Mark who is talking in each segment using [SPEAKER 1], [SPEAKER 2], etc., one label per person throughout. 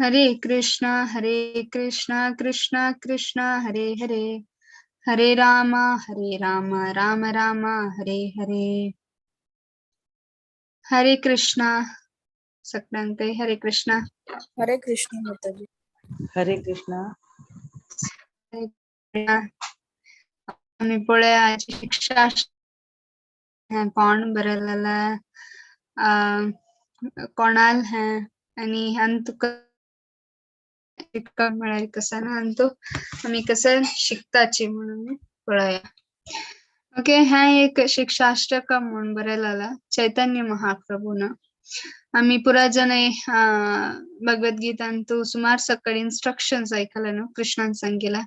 [SPEAKER 1] हरे कृष्णा हरे कृष्णा कृष्णा कृष्णा हरे हरे, हरे राम हरे राम राम राम हरे हरे। हरे कृष्णा सगळ्यांक हरे कृष्णा।
[SPEAKER 2] हरे कृष्ण माताजी।
[SPEAKER 3] हरे कृष्णा।
[SPEAKER 1] आमी पळया शिक्षा कोण बरयलेलें, कोणाल हें आनी आनी तुका म्हळ्यार कसं ना आनी तूं आमी कसं शिकताची म्हणून पळया। ओके, हें एक शिक्षाष्टकम म्हणून बरयलेलें चैतन्य महाप्रभून। आमी पुरा जण भगवद्गीतांतू सुमार सकड इन्स्ट्रक्शन्स आयकले न्हू कृष्णान सांगिला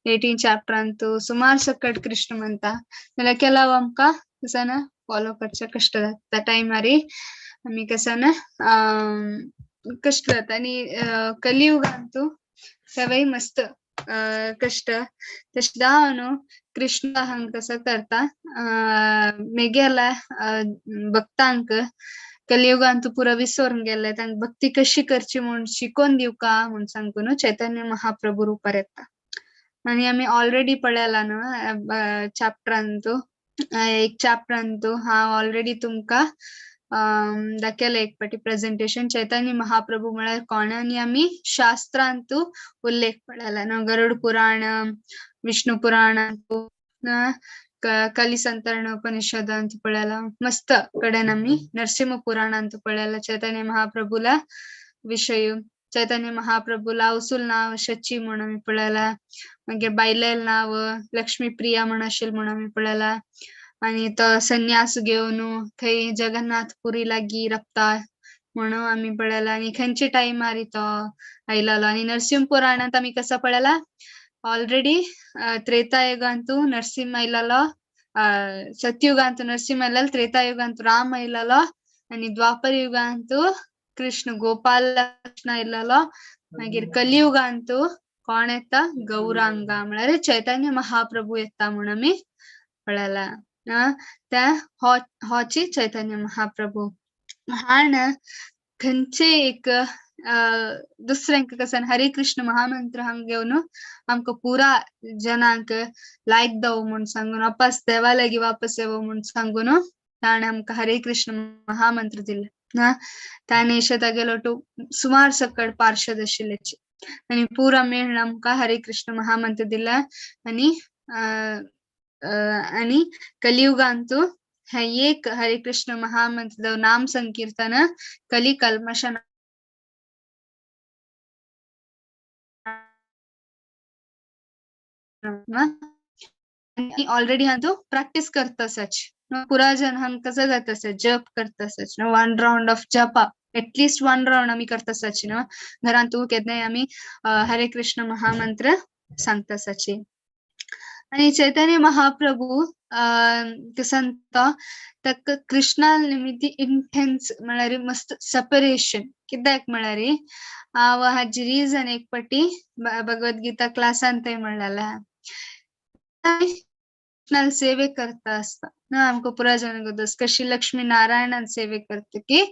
[SPEAKER 1] 18 चॅप्टरांतू सुमार सकड कृष्ण म्हणता, जाल्यार केलाव आमकां कसं ना फॉलो करचें कश्ट जाता त्या टायमारी आमी कसं ना कश्ट जाता। आनी कलियुगांतू तेवय मस्त कश्ट तशें जावन न्हू कृष्ण हांग कसो करता, मेगेल्या भक्तांक कलियुगांतू पुरो विसरून गेल्ले तांकां भक्ती कशी करची म्हूण शिकोवन दिवका म्हूण सांगून न्हू चैतन्य महाप्रभू रुपार येता। आनी आमी ऑलरेडी पळयला न्हू चॅप्टरांतू, एक चॅप्टरांतू हांव ऑलरेडी तुमकां दाखयलें एक फावटी प्रेजेंटेशन चैतन्य महाप्रभू म्हळ्यार कोण, आनी आमी शास्त्रांतू उल्लेख पळयला न्हू, गरुड पुराण, विष्णु पुराणांतू, कलिसंतरण उपनिषदांतू पळयला, मस्त कडेन आमी नरसिंह पुराणांतू पळयला चैतन्य महाप्रभूला विशय। चैतन्य महाप्रभूला उसूल नांव शची म्हूण आमी पळयला, मागीर बायलेल नांव लक्ष्मी प्रिया म्हूण आशिल्लें म्हूण आमी पळयला, आनी तो संन्यास घेवन थंय जगन्नाथ पुरी लागीं राबता म्हणून आमी पळयला, आनी खंयच्या टायमार तो आयलेलो। आनी नरसिंह पुराणांत आमी कसो पळयला ऑलरेडी त्रेतायुगांतू नरसिंह आयलेलो, सतयुगांतू नरसिंह आयलेलो, त्रेतायुगांतू राम आयलेलो, आनी द्वापर युगांतू कृष्ण गोपाल कृष्ण आयलेलो, मागीर कलियुगांतू कोण येता गौरांगा म्हळ्यार चैतन्य महाप्रभू येता म्हूण आमी पळयला। त्या होची चैतन्य महाप्रभू हाण खंयचे एक दुसऱ्यांक कसं हरे कृष्ण महामंत्र हांग घेवन आमकां पुरा जनांक लायक दव म्हूण सांगून वापस देवा लागीं वापस येवो म्हूण सांगून ताणें आमकां हरे कृष्ण महामंत्र दिले। ताणें अशें तागेलो टू सुमार सकड पार्षद आशिल्ल्याची आनी पुरा मेळून आमकां हरे कृष्ण महामंत्र दिला। आनी आनी कलियुगांतू हें एक हरे कृष्ण महामंत्र नाम संकीर्तन कली कल्मशन ऑलरेडी हांव प्रॅक्टीस करतासच पुरा जन हांग कसं जाता जप करतासच न्हू, वन राउंड ऑफ जपा एटलिस्ट वन राउंड आमी करतासच न्हू घरांतू केन्नाय आमी हरे कृष्ण महामंत्र सांगतासाची। आनी चैतन्य महाप्रभू संत ताका कृष्णा निमित्त इंटेन्स म्हळ्यार मस्त सेपरेशन कित्याक म्हळ्यार हांव हाजी रिजन एक फावटी भगवद्गीता क्लासान थंय म्हणलेलें, कृष्णाल सेवे करता आसता न्हू, आमकां पुरा जन कशी लक्ष्मी नारायणान सेवे करता की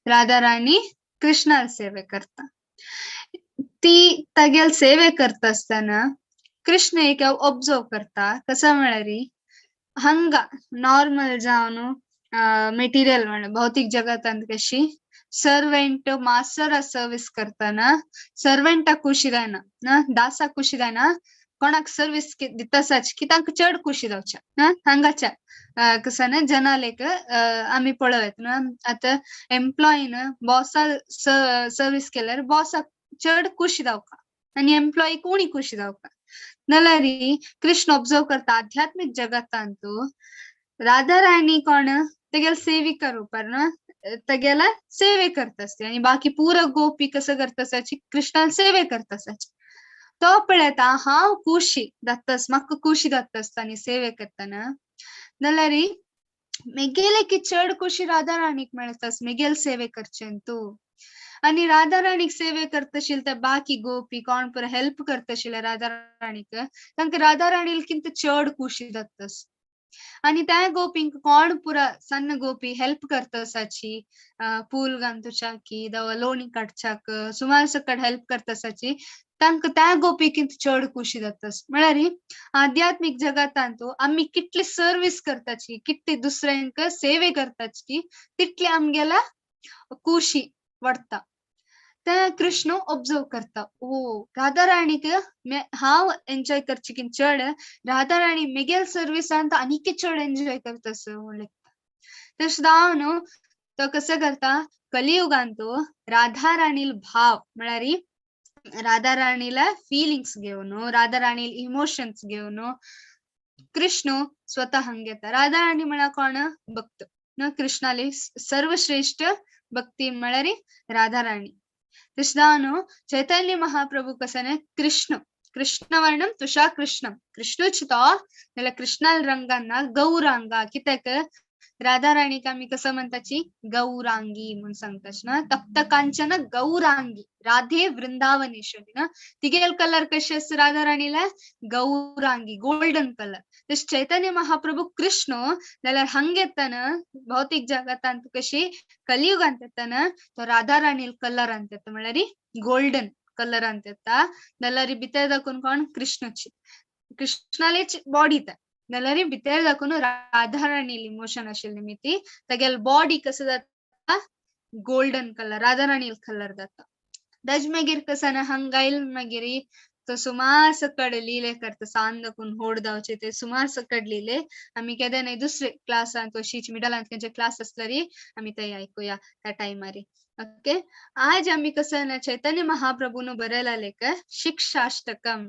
[SPEAKER 1] राधा राणी कृष्णाल सेवे करता, ती तागेल सेवे करता आसतना कृष्ण एक ऑब्जर्व करता कसं म्हळ्यार हांगा नॉर्मल जावन मेटिरियल म्हळ्यार भौतीक जगतांत कशी सर्वेंट मास्टरा सर्वीस करतना सर्वेंटाक खुशी जायना ना, दासाक खुशी जायना, कोणाक सर्वीस दितासाच की तांकां चड खुशी जावच्या हांगाच्या कसं ना जनालेक आमी पळोवं न्हू, आतां एम्प्लॉईन बॉसा सर्वीस केल्यार बॉसाक चड खुशी जावका आनी एम्प्लॉईक उणी खुशी जावका। नाल्यार कृष्ण ऑब्जर्व करता आध्यात्मीक जगतांतू राधा राणी कोण तेगेल सेविका रुपार न्हू तेगेला सेवे करता आसती आनी बाकी पुरा गोपी कसं करता आसाची कृष्णान सेवे करता आसाची। तो पळयता हांव खुशी जातास म्हाका खुशी जाता आसता सेवे करतना, नाल्यार मेगेले की चड खुशी राधा राणीक मेळटास मेगेल सेवे करचें तूं, आनी राधा राणीक सेवे करताशिल्ले ते बाकी गोपी कोण पुरा हेल्प करताशिल्ले राधा राणीक तांकां राधा राणीक कितें चड खुशी जातास। आणि त्या गोपींक कोण पुरा सन्न गोपी हेल्प करतसाची, पूल घालतुच्याकी दवा लोणी काडच्याक सुमार सकट हेल्प करतसाची, तांकां त्या गोपीक चड खुशी जाता. म्हळ्यार आध्यात्मीक जगतांत आमी कितली सर्वीस करताची, कितली दुसऱ्यांक सेवे करताची, तितली आमगेला खुशी वाडटा. ते कृष्ण ऑब्जर्व करता, ओ राधा राणीक हांव एन्जॉय करची की चड, राधा राणी मेगेल सर्विसान आनीक चड एन्जॉय करता म्हणलें. तशें जावन तो कसो करता, कलियुगांत राधा राणील भाव म्हळ्यार राधा राणीला फिलिंग्स घेवन, राधा राणील इमोशन्स घेवन कृष्ण स्वतः हंग घेता. राधा राणी म्हळ्यार कोण भक्त, कृष्णाली सर्वश्रेष्ठ भक्ती म्हळ्यार राधा राणी. तशें जावन चैतन्य महाप्रभू कसने कृष्ण कृष्णवर्णम तुषा कृष्णम कृष्णूच तो जाल्यार कृष्णाल रंगांना गौरांगा, कित्याक राधा राणीक आमी कसं म्हणताची गौरांगी म्हणून सांगताची ना, तप्त कांचन गौरांगी राधे वृंदावनेश्वरी ना, तिगेल कलर कशे आसा राधा राणीला गौरांगी गोल्डन कलर. तशें चैतन्य महाप्रभू कृष्ण जाल्यार हांग येतना भौतीक जगतांत कशी कलियुगांत येतना तो राधा राणील कलरांत येता, म्हळ्यार गोल्डन कलरांत येता. जाल्यार भितर दाखोवन कोण कृष्णची, कृष्णालेच बॉडी ता, जाल्यार भितर दाखोवन राधा राणील इमोशन आशिल्ले निमित्ती तागेल बॉडी कसं जाता गोल्डन कलर, राधा राणील कलर जाता. ताजे मागीर कसं ना हांगायल मागीर तो सुमार सकड लिले करता, सान दाखोवन होड जावचे ते सुमार सकड लिले. आमी केन्ना न्हय दुसरे क्लासांत अशीच मिडलांत खंयचे क्लास आसल्यार आमी ते आयकुया त्या टायमार. ओके, आज आमी कसं ना चैतन्य महाप्रभून बरयला लेख शिक्षाष्टकम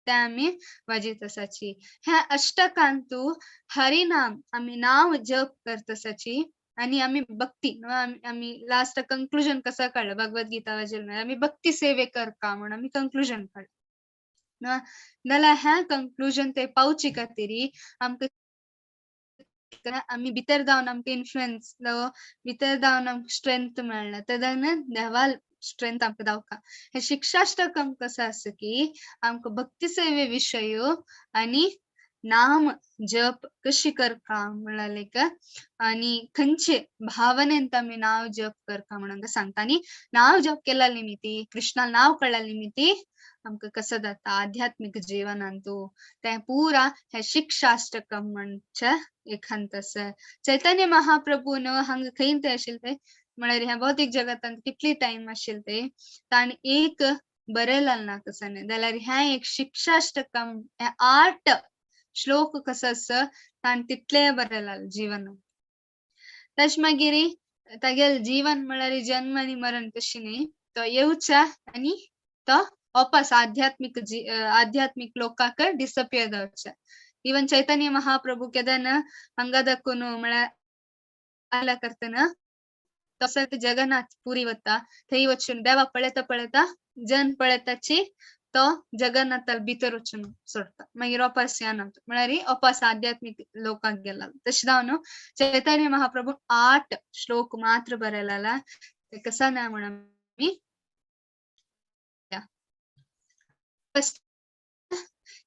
[SPEAKER 1] ते आमी वाजीत आसाची. ह्या अष्टकांतू हरिनाम आमी नाव जप करतसाची आणि आमी भक्ती, आमी लास्ट कंक्लुजन कसं काडलं भगवद्गीता वाजेल आमी भक्ती सेवे करका म्हणून आमी कंक्लुजन काडलं. जाल्यार ह्या कंक्लुजन ते पावचे खातीर आमकां आमी भितर जावन आमकां इन्फ्लुएन्स, भितर जावन आमकां स्ट्रेंथ मेळना, तेन्ना देवाल स्ट्रेंथ आमकां दावका. हे शिक्षाष्टकम कसं आसा की आमकां भक्ती सेवे विशय आनी नाम जप कशी करका म्हणल्यार आनी खंयचे भावनेन आमी नाव जप करका म्हणून सांगता. आनी नाव जप केल्या निमित्ती, कृष्णा नाव कळ्ळ्या निमित्ती आमकां कसं जाता आध्यात्मीक जीवनांतू तें पुरा हे शिक्षाष्टकम म्हणचे एकांत आसा. चैतन्य महाप्रभून हांगा खंय ते आशिल्ले ते म्हळ्यार ह्या भौतीक जगतांत कितली टायम आशिल्ले ते ताणें एक बरयलें ना कसं जाल्यार ह्या एक शिक्षाष्टकम हे 8 श्लोक कसं आसा ताणें तितलें बरयलां जीवन. तशें मागीर तागेलें जीवन म्हळ्यार जन्म आनी मरण तशी न्ही, तो येवचा आनी तो वापस आध्यात्मीक आध्यात्मीक लोकांक डिसपियर जावचा. इवन चैतन्य महाप्रभू केन्ना हांगा दाखोवन म्हळ्यार आला करतना तसो जगन्नाथ पुरी वता, थंय वचून देवा पळयता पळयता जन पळयताची तो जगन्नाथाल भितर वचून सोडटा, मागीर वापस येना, म्हळ्यार वापस आध्यात्मीक लोकांक गेला. तशें जावन चैतन्य महाप्रभू 8 श्लोक मात्र बरयला ते कसा ना म्हणून आमी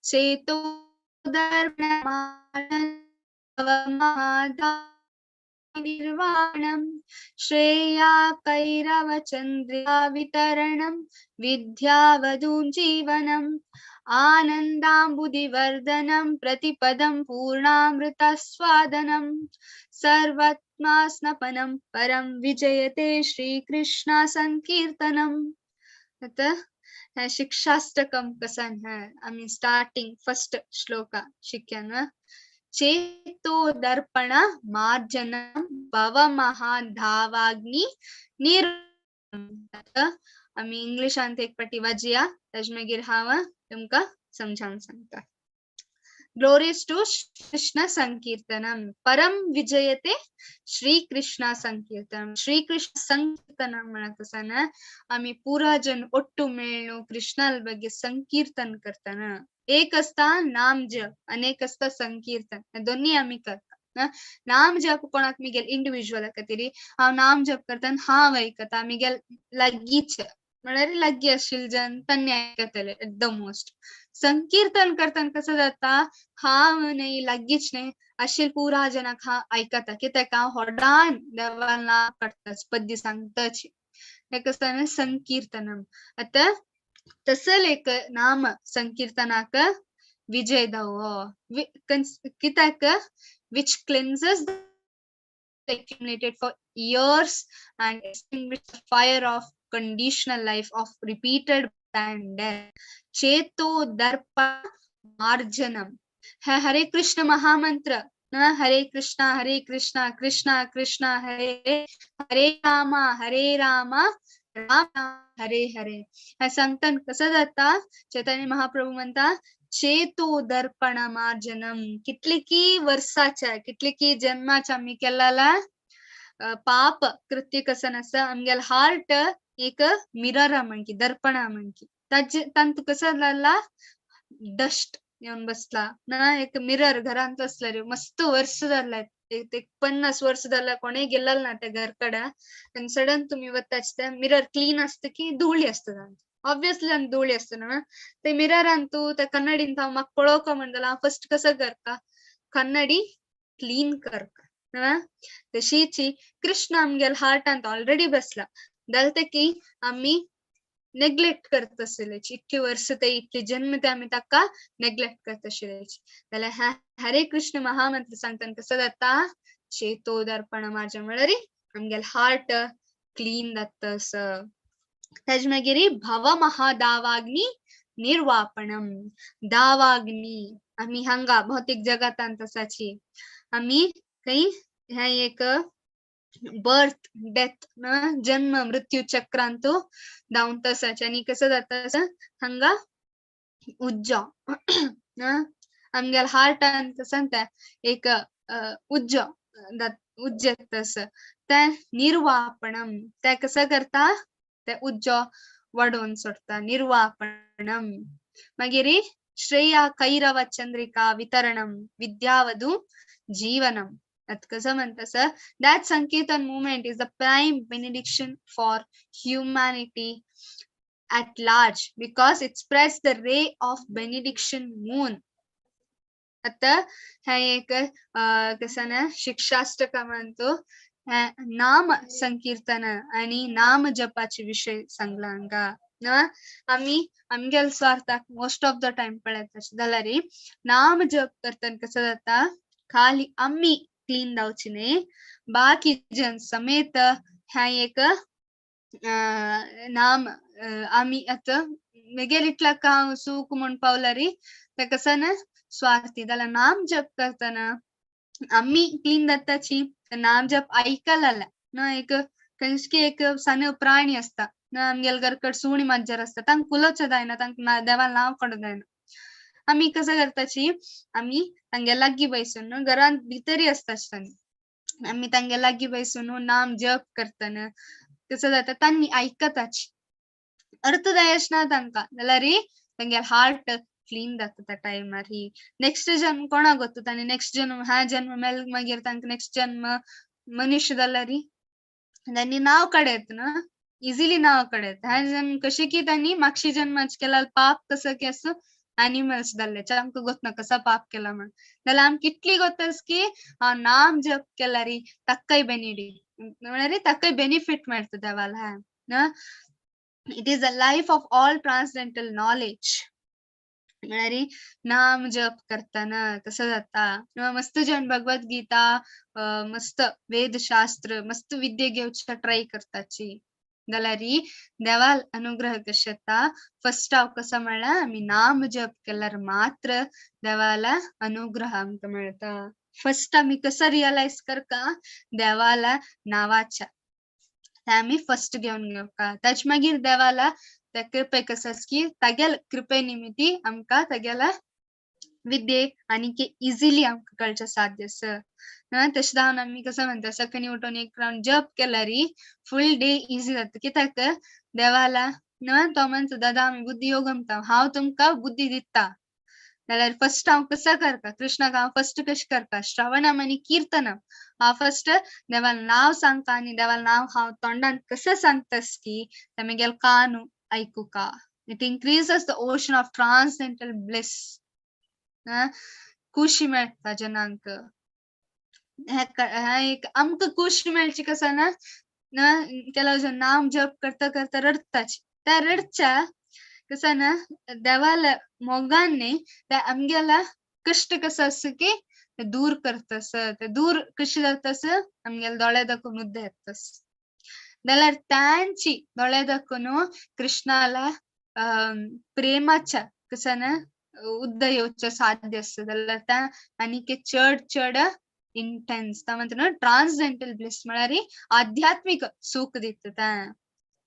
[SPEAKER 1] चेतो निर्वाणं श्रेया कैरवचन्द्रिका वितरणं विद्यावधूं जीवनम् आनन्दाम्बुधिवर्धनं प्रतिपदं पूर्णामृतस्वादनं सर्वात्मा स्नपनं परं विजयते श्रीकृष्ण संकीर्तनम्. शिक्षाष्टकम कसं आमी स्टार्टिंग फर्स्ट श्लोक शिक्या. चेतो दर्पण मार्जनम भव महाधावाग्नि निर. आमी इंग्लिशांत एक पाटी वाजया, ताजे मागीर हांव तुमकां समजावन सांगता. ग्लोरीज टू कृष्ण संकीर्तनम परम विजयते श्री कृष्ण संकीर्तनम. श्री कृष्ण संकीर्तनम म्हणत आसतना आमी पुरा जन ಒಟ್ಟು मेळ्ळू कृष्णाल ಬಗ್ಗೆ संकीर्तन करतना. एक असता नाम जप आणि एक असता संकीर्तन, दोन्ही आमी करता. नाम जप कोणाक मिगेल इंडिविज्युअल खातीर हांव नाम जप करतना हांव आयकता, मिगेल लागींच म्हळ्यार लागीं आशिल्ले जन तांणी आयकतले एट the most. संकीर्तन करतना कसं जाता, हांव न्हय लागींच न्हय आशिल पुरा जनाक हांव आयकता कित्याक हांव होडान देवाल नांव काडटाच, पद्य सांगताच. हेका आसता संकीर्तनम. आतां तसल एक नाम संकीर्तनाक विजय दावो कित्याक which cleanses accumulated for years and extinguish the fire of conditional life of repeated and death. Cheto Darpa Marjanam. Hare Krishna Mahamantra. Hare Krishna, Hare Krishna, Krishna Krishna, Hare Hare Rama, Hare Rama, Rama Hare Hare. हे सांगतान कसं जाता? चैतन्य महाप्रभू म्हणता चेतो दर्पण मार्जनम. कितली की वर्साच्या, कितली की जन्माच्या आम्ही केलेला पाप कृत्य कसं नसा आमगेल हार्ट एक मिरर म्हणकी, दर्पण म्हणकी, ताजे तांतू कसं जाला डस्ट येवन बसला ना. एक मिरर घरांत असला रे, मस्त वर्स जालाय, एक 50 वर्स जाला, कोणेय गेलेल ना त्या घरकडे, आनी सडन तुमी वताच ते मिरर क्लीन आसता की धुळी आसता तांतू. ऑब्वियसली आनी धुळी आसता ना. ते मिररान तूं त्या कन्नडीन हांव म्हाका पळोवका म्हण जाल्यार हांव फर्स्ट कसो करता? कन्नडी क्लीन करता. तशीच कृष्ण आमगेल हार्टांत ऑलरेडी बसला, जालें की आमी नेग्लेक्ट करता आशिल्ल्याची इतली वर्स ते इतली जन्म ते आमी ताका नेग्लेक्ट करता आशिल्ल्याची. जाल्यार ह्या हरे कृष्ण महामंत्र सांगतना कसो जाता? चेतो दर्पण मार्जन म्हळ्यार आमगेल हार्ट क्लीन जाता असो. ताजे मागीर भव महादावाग्नी निर्वापणम. दावाग्नी आमी हांगा भौतीक जगातांत आसाची, आमी खंय हें एक बर्थ डेथ जन्म मृत्यू चक्रांतू धांवत आसाची. आनी कसं जाता असं हांगा उज्जो आमगेल हार्टान कसं तें एक उज्जो उज्जेत तसं तें निर्वापणम. तें कसं करता? ते उज्जो वाडोवन सोडटा, निर्वापणम. मागीर श्रेया कैरव चंद्रिका वितरणम विद्यावधू जीवनम. कसं म्हणता sir? That Sankirtan movement is the prime benediction for humanity at large because it spreads the ray of benediction moon. आता हे एक कसं ना शिक्षाष्टक म्हणतो नाम संकीर्तन आणि नाम जपाचे विषय सांगला हांगा ना. आमी आमगेल स्वार्थाक मोस्ट ऑफ the time पळयता जाल्यार नाम जप करतना कसं जाता? खाली आमी क्लीन जावची न्ही, बाकी जन समेत ह्या एक नाम आमी आतां मेगेल इतल्याक हांव सूख म्हूण पावला रे, तें कसं ना स्वार्थी. जाल्यार नाम जप करतना आमी क्लीन जाताची, नाम जप आयकला ना. एक खंयची एक सान प्राणी आसता ना, आमगेल घरकड सुणी माजर आसता, तांकां उलोवचें जायना, तांकां देवान नांव काडूंक जायना. आमी कसं करताची? आमी तांगे लागीं बैसून, घरांत भितरी आसता तांणी, आमी तांगे लागीं बैसून नाम जप करतना कसं जाता? तांणी आयकताची, अर्थ जाय ना तांकां, जाल्यार तांगेल हार्ट क्लीन जाता त्या टायमार. ही नेक्स्ट जन्म कोणाक गोत्तु तांणी नेक्स्ट जन्म ह्या जन्म मेल मागीर तांकां नेक्स्ट जन्म मनुष्य जाल्यार तांणी नांव काडयत ना, इझिली नांव काडयत. ह्या जन्म कशें की तांणी मागशी जन्माच केला पाप कसं की असो एनिमल्स जाल्ले, आमकां गोतना कसा पाप केला म्हण. जाल्यार आमकां इतली गोत की नाम जप केल्यार ताकाय बेनिफीट म्हळ्यार ताकाय बेनिफीट मेळटा देवाला ना. It is a life of all transcendental knowledge. म्हळ्यार नाम जप करतना कसं जाता? मस्त जन भगवत गीता, मस्त वेदशास्त्र, मस्त विद्ये घेवच्या ट्राय करताची, जाल्यार देवाल अनुग्रह कशें येता? फर्स्ट हांव कसो म्हळ्यार आमी नाम जप केल्यार मात्र देवाला अनुग्रह आमकां मेळटा. फर्स्ट आमी कसो रियलायज करता? देवाला नावाच्या ते आमी फर्स्ट घेवन घेवका, ताजे मागीर देवाला त्या कृपे कसं की तागेल कृपे निमित्ती आमकां तागेल्या विद्येक आनी इझिली आमकां कळचें साध्य आसा. तशें जावन आमी कसं म्हणटा सकाळी उठून एक रावंड जप केल्यार फूल डे इझी जाता. कित्याक देवाला ना तो म्हणटा दादा आमी बुद्धी योग म्हणटा, हांव तुमकां बुद्धी दिता, जाल्यार फर्स्ट हांव कसो करता? कृष्णाक हांव फर्स्ट कशें करता? श्रवणम आनी किर्तनम. हांव फर्स्ट देवाल नांव सांगता आनी देवाल नांव हांव तोंडान कसं सांगतास की ते म्हगेल कान आयकुका. It increases the ocean of transcendental bliss. खुशी मेळटा जनांक. हें एक आमकां खुश मेळची कसं ना ना केला नाम जप करता करता रडताच त्या रडच्या कसं ना देवाला मोगान न्ही त्या आमगेला कश्ट कसं आसा की ते दूर करतस, ते दूर कशें जातास आमगेले दोळे दाखोवन उद्दा येतास. जाल्यार तांची दोळे दाखोवन कृष्णाला प्रेमाच्या कसं ना उद्दा येवचें साध्य आसा. जाल्यार त्या आनीक चड चड इंटेन्स ता म्हणटा न्हू ट्रान्सजेंटल ब्लिस म्हळ्यार आध्यात्मीक सुख दिता.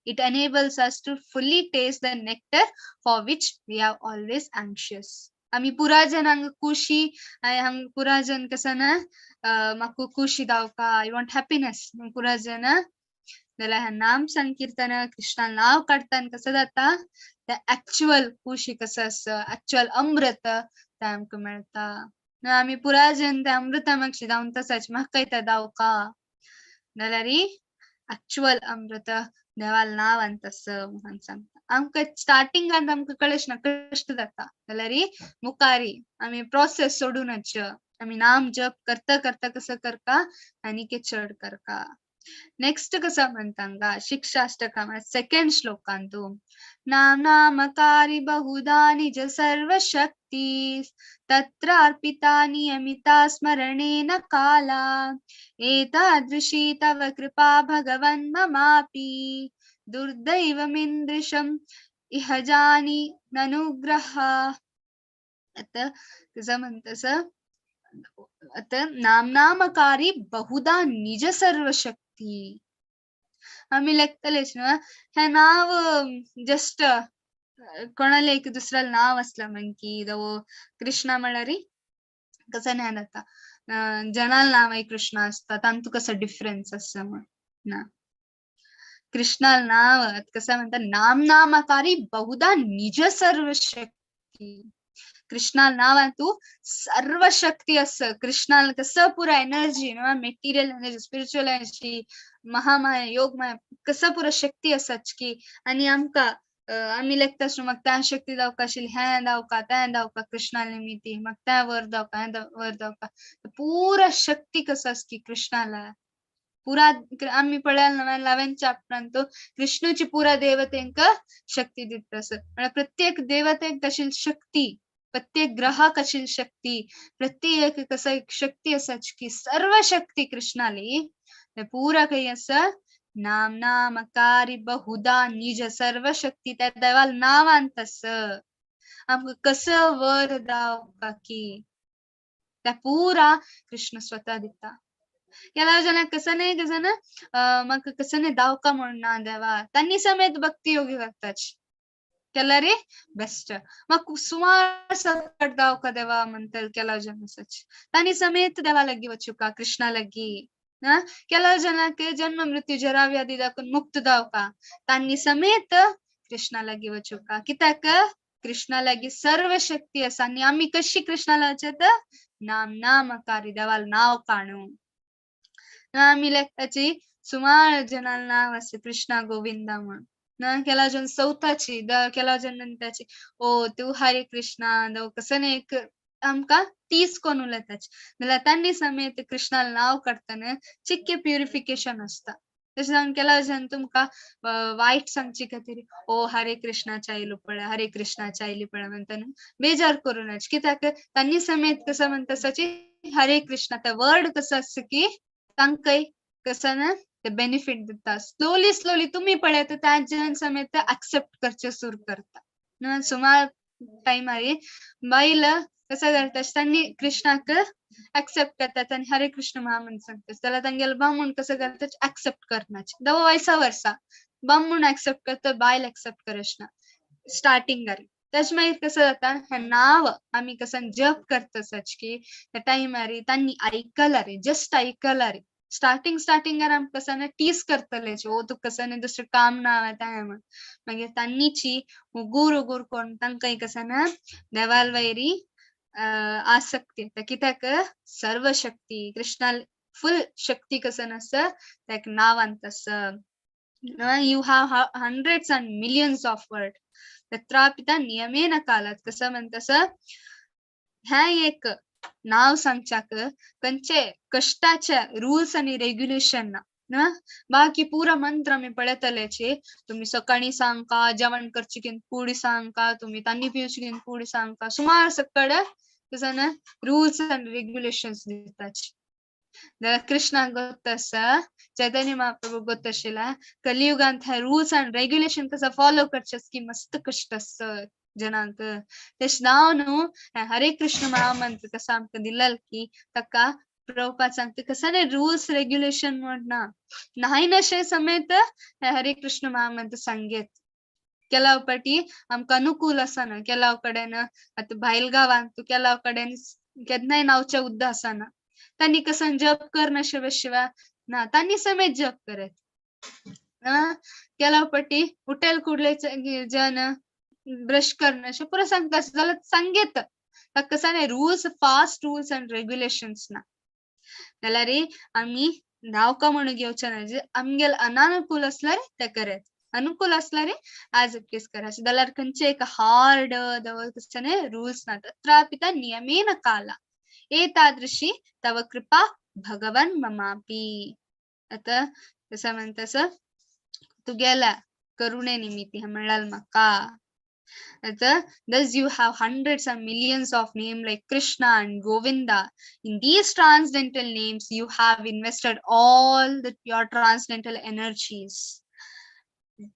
[SPEAKER 1] It enables us to fully taste the nectar for which we are always anxious. आमी पुरा जन हांगा खुशी हांगा पुरा जन कसं ना म्हाका खुशी दावका, I want happiness पुरा जन. जाल्यार ह्या नाम संकीर्तन कृष्णा नांव काडटान कसं जाता ते एक्चुअल खुशी कसं आसा एक्चुअल अमृत ते आमकां मेळटा. आमी पुरा जन त्या अमृता मागशी धांवन तसाच म्हाका ते दावका, जाल्यार एक्चुअल अमृत देवाल नांवान तसं म्हणून सांगता. आमकां स्टार्टिंगान आमकां कळच ना कश्ट जाता, जाल्यार मुखारी आमी प्रोसेस सोडूनच आमी नाम जप करता करता कसं करता आनी चड करता. नेक्स्ट कसं म्हणता हांगा शिक्षाष्टका सेकंड श्लोकांतु नाम नामकारी बहुधा निज सर्वशक्ती तत्रार्पिता नियमिता स्मरणेन काला एतादृशी तव कृपा भगवन् ममापि दुर्दैवमिन्द्रिशम् इह जानी ननुग्रह. आता कसं म्हणतस आता नामनामकारी बहुधा निज सर्वशक्ती. आमी लेखतलेच न्हू हें नांव जस्ट कोणाले एक दुसऱ्याला नाव आसला म्हण की कृष्णा म्हळ्यार कसं न्हय जाता जनाल नांव कृष्ण आसता तांतू कसो डिफरन्स आसा म्हण ना. कृष्णाल नाव कसं म्हणता नाम नामकारी बहुधा निज सर्वशक्ती. कृष्णाल नावान तू सर्वशक्ती असं कृष्णाल कसं पुरा एनर्जी न्हू material energy spiritual energy Mahamaya Yogmaya कसं पुरा शक्ती आसाच की. आनी आमकां आमी लेखता न्हू म्हाका त्या शक्ती दावका आशिल्ली हें दावका तें दावका कृष्णा निमित्ती म्हाका तें वर दावका हें वर दावका पुरा शक्ती कसं आसा की कृष्णाला पुरा आमी पळयला ना 11 चॅप्टरान तो कृष्णूची पुरा देवतेंक शक्ती दिता आसा. म्हळ्यार प्रत्येक देवतेक आशिल्ली शक्ती प्रत्येक ग्रहाक आशिल्ली शक्ती प्रत्येक कसं एक शक्ती आसाच की सर्व शक्ती कृष्णाली पुरा काही आसा नाम नामकारी बहुधा निज सर्व शक्ती त्या देवाल नावान तस आमकां कसं वर दावका की त्या पुरा कृष्ण स्वतः दिता. केला जणांक कसं नाही कसं ना म्हाका कसं नाही दावका म्हणून ना देवा तांणी समेत भक्ती योगी करताच केला रे बेस्ट म्हाका सुमार सकट दावका देवा म्हणटले केला जन आसाच तांणी समेत देवा लागीं वचुका कृष्णा लागीं. केला जनाक जन्म मृत्यू जरा व्याधी दाखवून मुक्त दावका तांणी समेत कृष्णा लागीं वचुका. कित्याक कृष्णा लागीं सर्व शक्ती आसा आनी आमी कशी कृष्णा वचत नाम नामकारी देवाल नांव काणू. आमी लेखताची सुमार जणांना नाव आसा कृष्णा गोविंदा म्हण ना. केला जन सौताची केला जन म्हणटाची ओ तूं हरे कृष्णा कसं न्ही एक आमकां तीस कोण उलयताच जाल्यार तांणी समेत कृष्णाल नांव काडटना चिक्के प्युरिफिकेशन आसता. तशें जावन केला जन तुमकां वायट सांगचे खातीर ओ हरे कृष्णा आयलो पळय हरे कृष्णा आयली पळय म्हणटा न्हू बेजार करूं नाच कित्याक तांणी समेत कसं म्हणटा आसाची हरे कृष्णा ते वर्ड कसं आसता की तांकांय कसं ना ते बेनिफीट दिता. स्लोली स्लोली तुमी पळयता त्या जन समेत एक्सेप्ट करचें सुरू करता. सुमार टायमार बायल कसं करता तांणी कृष्णाक एक्सेप्ट करतात आनी हरे कृष्ण महामंत्र सांगता जाल्यार तांगेलो बामूण कसं करता एक्सेप्ट करनाच दवो वयसा वर्सा बामूण एक्सेप्ट करता बायल एक्सेप्ट करच ना स्टार्टिंगार. तेज मागीर कसं जाता हें नांव आमी कसं जप करता की त्या टायमार तांणी आयकला रे जस्ट आयकला रे स्टार्टिंग स्टार्टिंगार आमकां कसं टीस करतले ओ तुका कसं न्ही दुसरें काम ना तें म्हण मागीर तांणीची उगूर उगूर कोण तांकां कसं ना देवाल वयरी आसक्ती येता कित्याक सर्व शक्ती कृष्णाल फुल शक्ती कसं नासता ताका नांवान तसं. You have hundreds and millions of word तत्रापिता नियमेन कालात कसं म्हणतस हें एक नांव सांगच्याक खंयचे कश्टाचे रूल्स आनी रेग्युलेशन ना. ना बाकी पुरा मंत्र आमी पळयतलेची, तुमी सकाळी सांगका, जेवण करचे घेवन कुडी सांगका, तुमी तांनी पिवचे घेवन कुडी सांगका, सुमार सकड कसं रूल्स आनी रेग्युलेशन्स दिताची. जाल्यार कृष्णाक गोत्त आसा, चैतन्य महाप्रभू गोत्त आशिल्ला, कलियुगांत हे रूल्स आनी रेग्युलेशन कसं फॉलो करचें की मस्त कश्ट आसता जनांक. तेश नांव न्हू हरे कृष्ण महामंत्र कसं आमकां दिल्लेल की ताका प्रभुपाद सांगता कसं न्ही रूल्स रेग्युलेशन म्हण ना, नाही नशे समेत हे हरे कृष्ण महामंत्र सांगेत. केलाव पाटी आमकां अनुकूल आसना, केलाव कडेन आतां भायल गांवांत केलाव कडेन केन्नाय नावचें उद्द आसना, तांणी कसं जप कर नशे शिवाय ना, तांणी समेत जप करत. केलाव पाटी उठेल कुडले जन ब्रश करणं पुरो सांगता जाल्यार सांगेत, ताका कसं न्ही rules, fast rules and regulations ना. जाल्यार आमी धांवका म्हणून घेवचें ना, जे आमगेल अनानुकूल आसल्यार ते करत, अनुकूल आसल्यार एज it is करायचे. जाल्यार खंयचे एक हार्ड कशें न्ही रूल्स ना. तत्रापि त नियमेन काला एतादृशी तव कृपा भगवन् ममापि. आतां कसं म्हणटा तुगेल्या करुणे निमित्ती म्हळ्यार म्हाका. Thus you have hundreds and millions of names like Krishna and Govinda. In these transcendental names, you have invested all your transcendental energies.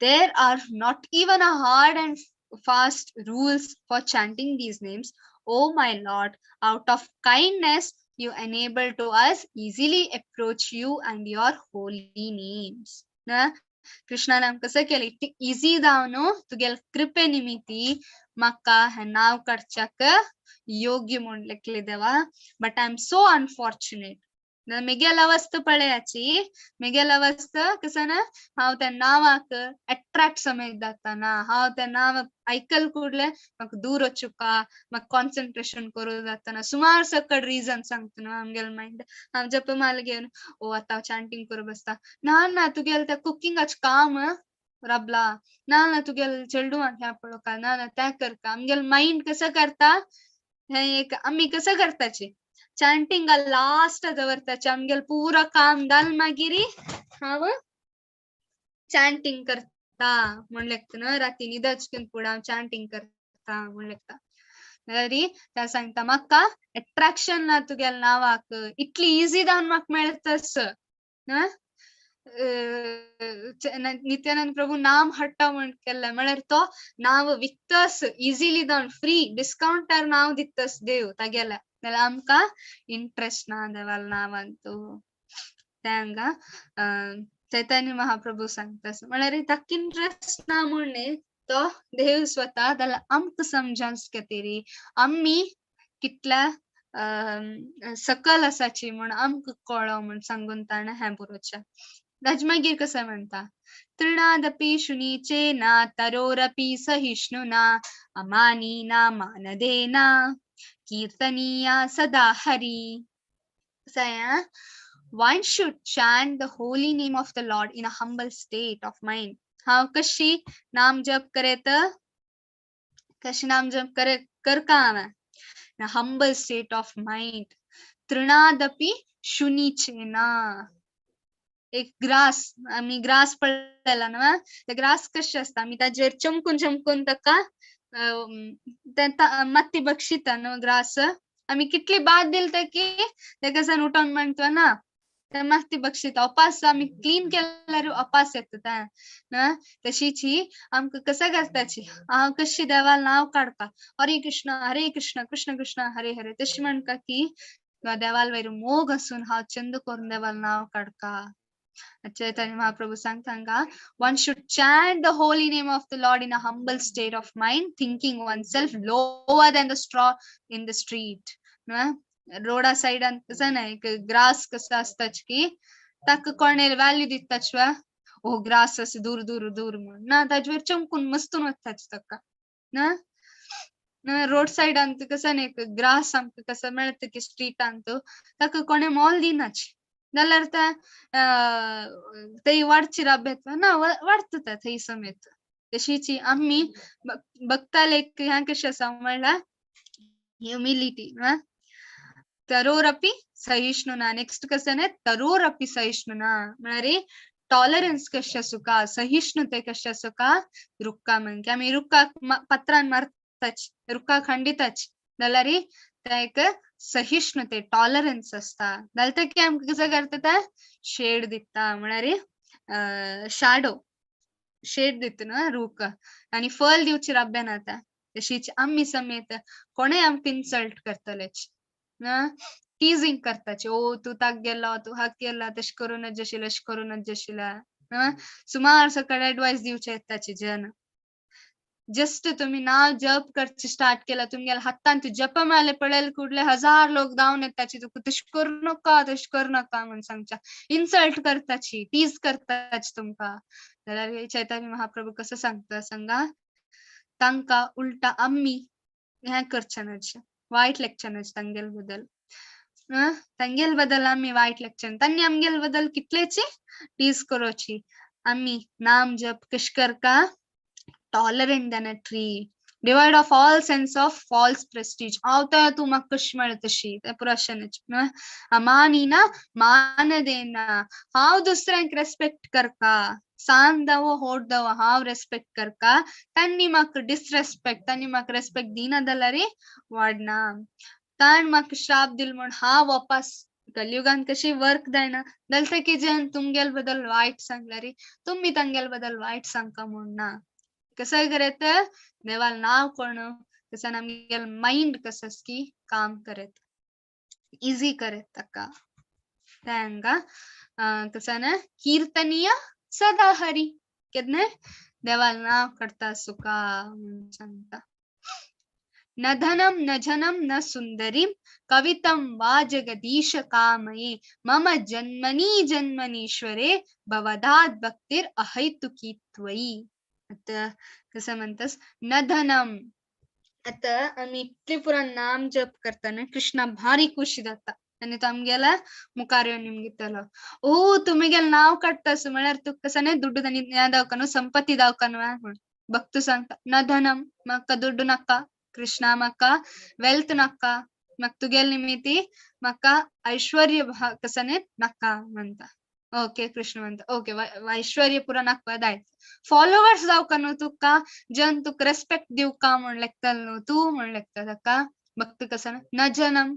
[SPEAKER 1] There are not even a hard and fast rules for chanting these names. Oh my Lord, out of kindness, you enable to us easily approach you and your holy names. Na? कृष्णान आमकां कसं केलें इतलें easy जावन न्हू तुगेले कृपे निमित्ती म्हाका हें नांव काडच्याक योग्य म्हूण लेखले देवा. But I am so unfortunate. मेगेल अवस्था पळयाची, मेगेल अवस्था कसं ना, हांव त्या नांवाक एट्रॅक्ट समेत जाता ना, हांव त्या नांव आयकल कुडले म्हाका दूर वचुका, म्हाका कॉन्सन्ट्रेशन करूं जाता ना, सुमार सकड रिजन सांगता न्हू आमगेले मायंड. हांव जपमाला घेवन ओ आतां हांव चांटींग करूं बसता, ना ना तुगेलें तें कुकिंगाचें काम राबला, ना ना तुगेलें चेडवांक हें पळोवका, ना ना तें करका. आमगेलें मायंड कसं करता हें एक आमी कसं करताची चांटिंग लास्ट दवरताची, आमगेलें पुरा काम जाल मागीर हांव चांटिंग करता म्हूण लेखता न्हू, राती न्हिदच फुडें हांव चांटिंग करता म्हूण लेखता. जाल्यार त्या सांगता म्हाका एट्रॅक्शन ना तुगेल्या नांवाक, इतली इजी जावन म्हाका मेळटा. नित्यानंद प्रभू नाम हाडटा म्हूण केल्लें म्हळ्यार तो नांव विकतस इजिली जावन फ्री डिस्कावंटार नांव दितस देव तागेल्या, जाल्यार आमकां इंट्रस्ट ना देवाल्या नांवांतू. तें हांगा चैतन्य महाप्रभू सांगता म्हळ्यार ताका इंट्रस्ट ना म्हूण न्ही, तो देव स्वता जाल्यार आमकां समजावंक खातीर आमी कितल्या सकल आसाची म्हूण आमकां कळो म्हूण सांगून ताणें हें बरोवचें. ताजे मागीर कशें म्हणटा, तृणादपि शुनीचेन तरोरपि सहिष्णुना अमानिना मानदेन कीर्तनीया सदा Hari. One should chant the holy name of the Lord in a humble state of mind. हांव कशी नाम जप करेत, कशी नाम जप करे करका हांवें, in a humble state of mind. तृणादपि शुनीचेना, एक ग्रास, आमी ग्रास पळयला न्हू, ते ग्रास कशें आसता, आमी ताजेर चमकून चमकून ताका माती बक्षिता न्हू ग्रास, आमी कितली बाद दिल की तेका सान उठोन म्हणटा ना, ते माती बक्षिता, अपास आमी क्लीन केल्यार अपास येता ना. तशीच ही आमकां कसं करताची, हांव कशी देवा नांव काडपा, हरे कृष्ण हरे कृष्ण कृष्ण कृष्ण हरे हरे, तशी म्हणटा की देवाल वयर मोग आसून हांव चंद करून देवाल नांव काडका. चैतन्य महाप्रभु सांगता one should chant the holy name of the Lord in a humble state of mind, thinking oneself lower than the straw in the street. रोडा सायडान कसं ना एक ग्रास कसं आसताच की ताका कोणे व्हॅल्यू दिताच वा, ओ ग्रास अशें दूर दूर दूर म्हूण ना, ताजेर चमकून मस्तून वताच ताका ना. रोड सायडान कसं न्ही एक ग्रास आमकां कसं मेळटा की स्ट्रीटान ताका कोणे मोल दिनाच, जाल्यार ते थंय वाडची राबेत ना, वाडटा थंय समेत. तशीच आमी बघताले ह्या कशें आसा म्हणल्यार ह्युमिलिटी. तरोरपि सहिष्णुना. नेक्स्ट कसं न्ही तरोरपि सहिष्णुना म्हळ्यार टॉलरन्स कशी आसूका, सहिष्णुते कशी आसूका रुक्का म्हणजे आमी रुक्काक पत्रान मारताच, रुक्काक खंडिताच जाल्यार ते एक सहिष्णुते टॉलरन्स आसता. जाल्यार ते आमकां कसं करता ते शेड दिता म्हळ्यार शाडो शेड दिता न्हू रूख आनी फल दिवची राब्बे ना ते. तशीच आमी समेत कोणेय आमकां इन्सल्ट करतलेच, टीजिंग करताचे, ओ तूं ताक गेलो, तूं हाक गेला, तशें करूं नज आशिल्लें, अशें करूं नज आशिल्लें. सुमार सकट एडवायस दिवचे येताची जन. जस्ट तुम्ही नाव जप करचे स्टार्ट केला तुमगेल्या हातान तूं जप मारले पळयले कुडले हजार लोक धांवन येताची तुका तशें करूं नाका, तशें करूं नाका म्हूण सांगच्या, इन्सल्ट करताची, टीज करताची तुमकां. जाल्यार चैतन्य महाप्रभू कसो सांगता सांगा, तांकां उल्टा आमी हें करचें न्हय, वायट लेखचें न्हय तांगेल बद्दल. तांगेल बद्दल आमी वायट लेखचें, तांणी आमगेल बद्दल कितलेची टीज करोची. आमी नाम जप कशें करका, tolerant than a tree, devoid of all sense of false prestige. हांव तर तूं म्हाका कशी मेळटा तशी तें पुराशनच. अमानिना मानदेना, हांव दुसऱ्यांक रेस्पेक्ट करका, सान दावो होट दावो हांव रेस्पेक्ट करका, तांणी म्हाका डिसरेस्पेक्ट, तांणी म्हाका रेस्पेक्ट दिना जाल्यार वाडना. ताण म्हाका श्राप दिल म्हूण हांव वापस कलयुगान कशी वर्क जायना जाल्यार की जेन तुमगेल बद्दल वायट सांगल्यार तुमी तांगेल बद्दल वायट सांगका म्हूण ना. कसं करत देवाल नाव कोण कसं आमगेल माइंड कसं की काम करत इजी करत ताका. हांगा कसं ना कीर्तनीय सदा हरी केन्ना देवाल नाव करता सुका सांगता. न धनम न जनम न सुंदरीम कवितम वा जगदीश कामये मम जन्मनी जन्मनीश्वरे भवदात् भक्तिर अहैतुकी त्वयि. आता कसं म्हणतस न धनम. आता आमी इतले पुरा नाम जप करताना कृष्णा भारी खुशी जाता आनी तो आमगेल्या मुखार येवन निमगितलो, ओ तुमी गेले नाव काडटास म्हळ्यार तुका कसं न्ही दुड्डू आनी हें दावका न्हू, संपत्ती दावका न्हू म्हूण. भक्त सांगता न धनम, म्हाका दुड्डू नाका कृष्णा, म्हाका वेल्थ नाका, म्हाका तुगेले निमित्ती म्हाका ऐश्वर्य कसं न्ही नाका म्हणटा. ओके कृष्ण म्हणता ओके ऐश्वर्य पुरा नाका दायत. फॉलोवर्स जावका न्हू तुका, जन तुका रेस्पेक्ट दिवका म्हूण लेखतलो न्हू तूं म्हूण लेखता ताका. भक्त कसं न जनम,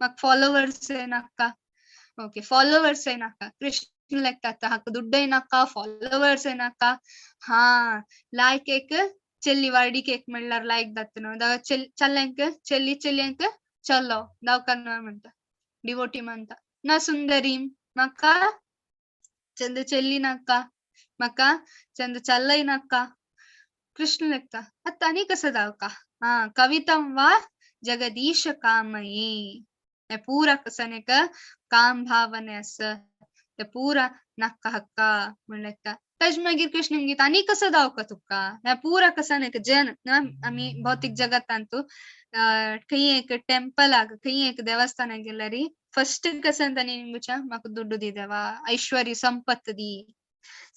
[SPEAKER 1] म्हाका फॉलोवर्स नाका. ओके फॉलोवर्स नाका. कृष्ण लेखता हाका दुड्डय नाका, फॉलोवर्स नाका. हा लायक एक चेल्ली वार्डी केक म्हणल्यार लायक जाता न्हू, चल्ल्यांक चेल्ली चेल्यांक चलो दावका न्हू म्हणटा, डिवोटी म्हणटा. न सुंदरी, म्हाका चंद चेल्ली नाका, म्हाका चंद चल्लय नाका. कृष्ण लेखता आतां आनी कसं दावका. हा कवितम वा जगदीश कामये, हे पुरा कसं एक काम भावने आसा ते पुरा नाका हक्का म्हण लेखता. ताजे मागीर कृष्ण गीत आनी कसं दावका तुका, हे पुरा कसं एक जन आमी भौतीक जगतांत तूं खंय एक टेम्पलाक खंय एक देवस्थानाक गेल्यार फस्ट कसं तांणी निमगुच्या म्हाका दुड्डू दी देवा, ऐश्वर्य संपत्त दी.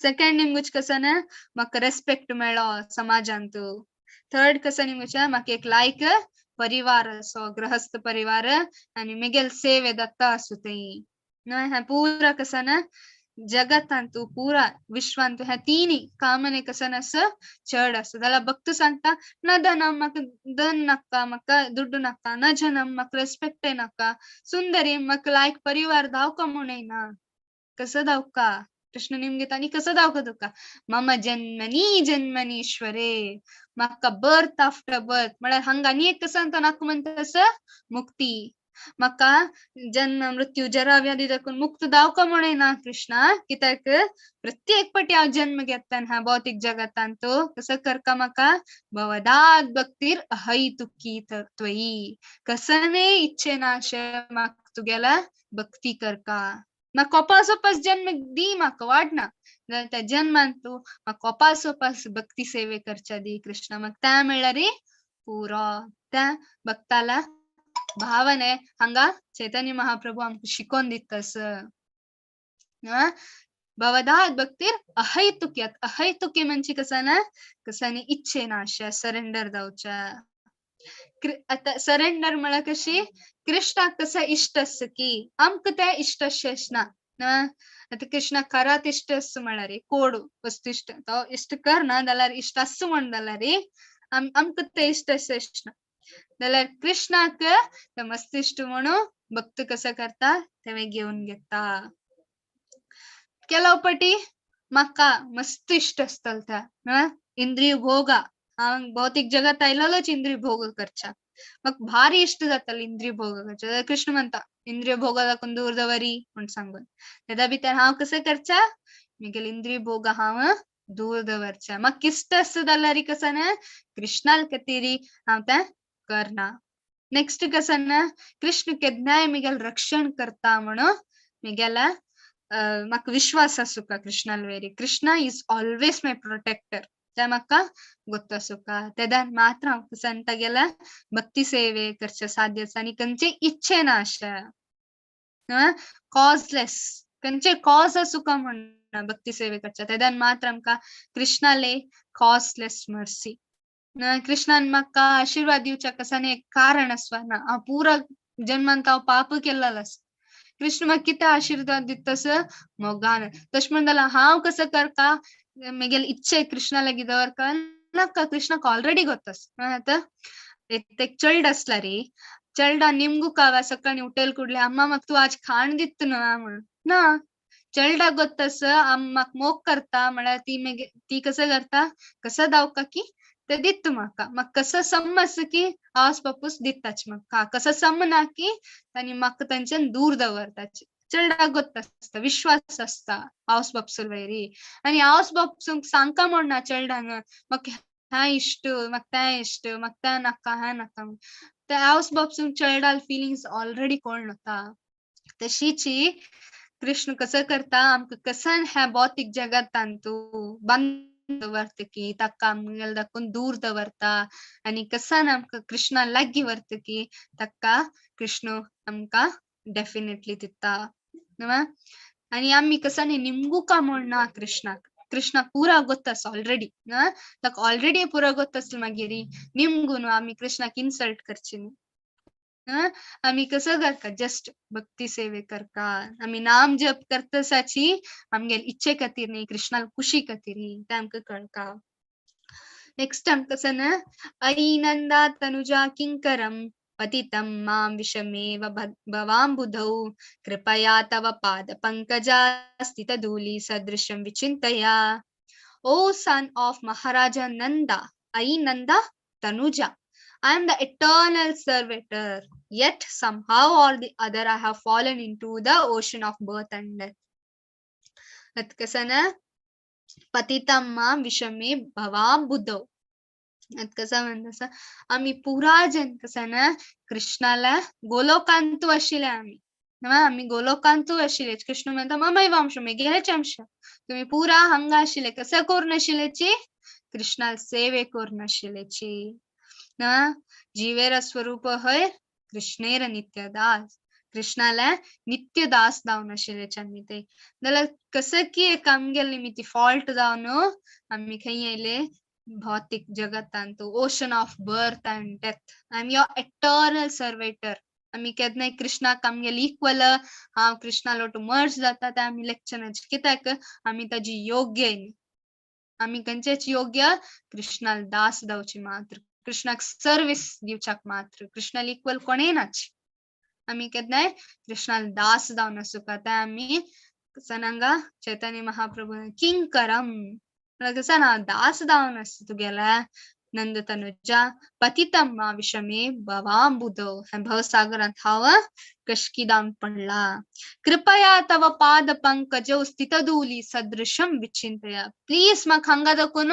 [SPEAKER 1] सेकंड निमगुच कसं ना म्हाका रेस्पेक्ट मेळो समाजांत. थर्ड कसं निमगुच्या म्हाका एक लायक परिवार असो गृहस्थ परिवार आनी मिगेल सेवे दत्ता आसूं थंय. न्हय पुरा कसं ना जगतांतू पुरा विश्वांतू ह्या तिनी कामने कसं आसा चड आसा. जाल्यार भक्त सांगता न धनम, म्हाका धन नाका, म्हाका दुड्डू नाका, न जनम, म्हाका रेस्पेक्टय नाका, सुंदरी, म्हाका लायक परिवार दावका म्हूण येना. कसं दावका कृष्ण निमगिता आनी कसं दावका तुका, मम जन्मनी जन्मनीश्वरे, म्हाका बर्थ आफ्टर बर्थ म्हळ्यार हांगा आनी एक कसं नाका म्हणटा तसं मुक्ती, म्हाका जन्म मृत्यू जरा व्याधी दाखून मुक्त दावका म्हूण येना कृष्णा. कित्याक प्रत्येक पटी हांव जन्म घेता ह्या भौतीक जगतांत तूं कसं करका म्हाका भवदात भक्तीर अहैतुकी त्वयि, कसने इच्छेनाशे म्हाका तुगेल्या भक्ती करका. म्हाका कोपासोपास जन्म दी, म्हाका वाडना जाल्यार त्या जन्मान तूं म्हाका कोपासोपास भक्ती सेवे करच्या दी कृष्णा. म्हाका त्या म्हणल्यार पुरो. त्या भक्ताला भावने हांगा चैतन्य महाप्रभू आमकां शिकोवन दिता. भवदात भक्तीर अहैतुक्यात, अहैतुकी म्हणजे कसं ना कसानी इच्छेनाशा सरेंडर जावच्या. आता सरेंडर म्हळ्यार कशी कृष्णाक कसं इश्ट आसता की आमकां तें इश्ट अशें ना. आतां कृष्णाक खरात इश्ट आसता म्हळ्यार कोड वस्तू इश्ट तो इश्ट करना जाल्यार इश्ट आसता म्हण जाल्यार आमकां तें इश्ट अशें ना. जाल्यार कृष्णाक ते मस्त इश्ट म्हणून भक्त कसं करता तें घेवन घेता. ಕೆಲವು ಪटी म्हाका मस्त इश्ट आसतलो त्या इंद्रिय भोगा, हांव भौतीक जगात आयलोच इंद्रिय भोग करच्या, म्हाका भारी इश्ट जातालो इंद्रिय भोग करच्या. कृष्ण म्हणता इंद्रिय भोगा दाखून दूर दवरी म्हण सांगून, तेदा भितर हांव कसं करच्या म्हगेले इंद्रिय भोग हांव दूर दवरच्या. म्हाका इश्ट आसता जाल्यार कसं ना कृष्णाल खातीर हांव तें करना. नेक्स्ट कसं ना कृष्ण केन्नाय म्हगेलें रक्षण करता म्हणून म्हगेल्या म्हाका विश्वास आसूका Krishnal very. Krishna is always my protector ते म्हाका गोत्त आसूका. तेदान मात्र हांव कसं तागेल्या भक्ती सेवे करचें साध्य आसा आनी खंयचे इच्छे ना अशें कॉजलेस खंयचे कॉज आसूका म्हण भक्ती सेवे करच्या. तेदान मात्र आमकां कृष्णाले कॉजलेस मर्सी. कृष्णान म्हाका आशिर्वाद दिवच्या कसाने एक कारण आसवा ना. हांव पुरा जन्मांत हांव पाप केल्लो आसा, कृष्ण म्हाका कितें आशिर्वाद दिता मोगान. तशें म्हण जाल्यार हांव कसं करता म्हगेले इच्छे कृष्णा लागीं दवरता नाका, कृष्णाक ऑलरेडी गोत्त आसा. आतां एक चल्ड आसला रे, चल्डा निमगू कावा सकाळी उठेल कुडले अम्मा म्हाका तूं आज खाण दिता न्हू म्हणून ना, चल्डा गोत्त आसा म्हाका मोग करता म्हळ्यार ती मागीर ती कसं करता कसं दावका की ते दिता म्हाका, म्हाका कसं सम आसा की आवस बापूस दिताच म्हाका, कसं सम ना की तांणी म्हाका तांच्यान दूर दवरताच. चलडा गोत्त आसता, विश्वास आसता आवस बापसूल वयरी. आनी आवस बापसूंक सांगका म्हण ना चलडांग म्हाका हें इश्ट म्हाका तें इश्ट म्हाका तें नाका हें नाका, ते आवस बापसूंक चलडाल फिलिंग्स ऑलरेडी कोण वता. तशीची कृष्ण कसं करता आमकां कसन ह्या भौतीक जगांत तूं बंद दवरता की ताका आमगेले दाखोवन दूर दवरता आनी कसान आमकां कृष्णा लागीं व्हरता की ताका कृष्ण आमकां डेफिनेटली दिता. आनी आमी कसानी निमगुका म्हण ना कृष्णाक, कृष्णाक पुरा गोत्त आसा ऑलरेडी, ताका ऑलरेडी पुरा गोत्त आसलें मागीर निमगून आमी कृष्णाक इन्सल्ट करची न्ही. आमी कसं करता जस्ट भक्ती सेवे करता, आमी नाम जप करतसाची आमगेले इच्छे खातीर न्ही, कृष्णाल खुशी खातीर तें आमकां कळटा. नेक्स्ट आमकां कसं ना अयि नंदा तनुजा किंकरम पतितं मां विषमेव भवाम्बुधौ कृपया तव पाद पंकजा स्थितधूली सदृशं विचिन्तया. O son of Maharaja Nanda, अयि Nanda Tanuja, I am the eternal servitor, yet somehow or the other I have fallen into the ocean of birth and death. अत पतितं मां विषमे भवाम्बुधौ. अत कसं म्हणता आम्ही पुरा जन कसं ना कृष्णाला गोलोकांतू आशिल्ले आमी, आमी गोलोकांतू आशिल्ले. कृष्ण म्हणता ममैव अंश मेगेलेच अंश, तुम्ही पुरा हांगा आशिल्ले कसं करून आशिल्ल्याची कृष्णाला सेवे करून आशिल्ल्याची. ना जीवेर स्वरूप हय कृष्णेर नित्यदास, कृष्णाला नित्यदास जावन आशिल्ल्याचे आमी ते. जाल्यार कसं की एक आमगेले निमित्ती फॉल्ट जावन आमी खंय येयले भौतिक जगतांत, ocean of birth and death. I am your eternal servitor. आमी केन्नाय कृष्णाक आमगेले इक्वल हांव कृष्णा लोट मर्ज जाता ते आमी लेक्चनाचे, कित्याक आमी ताजी योग्य न्ही. आमी खंयचेच योग्य कृष्णाल दास जावची मात्र, कृष्णाक सर्वीस दिवच्याक मात्र, कृष्णाल इक्वल कोणेय नाच. आमी केन्नाय कृष्णाल दास जावन आसूका ते आमी सनांगा चैतन्य महाप्रभू किंकरम कसं ना दास जावन आसता तुगेल्या नंद तनुजा पतितं मा विषमे भवाम्बुधौ, भवसागरांत हांव कशकी जावन पडला. कृपया तव पाद पंकजौ स्थितधूली सदृशं विचिंतया. प्लीज म्हाका हांगा दाखोवन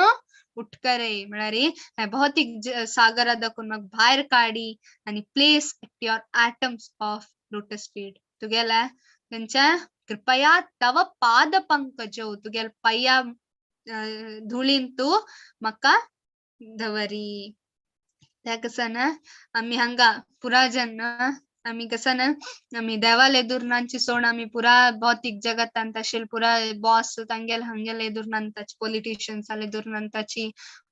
[SPEAKER 1] उठकरे म्हळ्यार हे भौतीक सागरा दाखोवन म्हाका भायर काडी आनी place at your atoms of lotus feet. तुगेल्या खंयच्या कृपया तव पाद पंकजौ, तुगेल्या पांया धुळीन तूं म्हाका दवरी. त्या कसं ना आमी हांगा पुरा जन आमी कसं ना आमी देवाले एदूर नांची सोड आमी पुरा भौतीक जगतांत आशिल्ले पुरा बॉस तांगेले हांगेले एदूर नांताची, पॉलिटिशियन्स एदूर नांताची,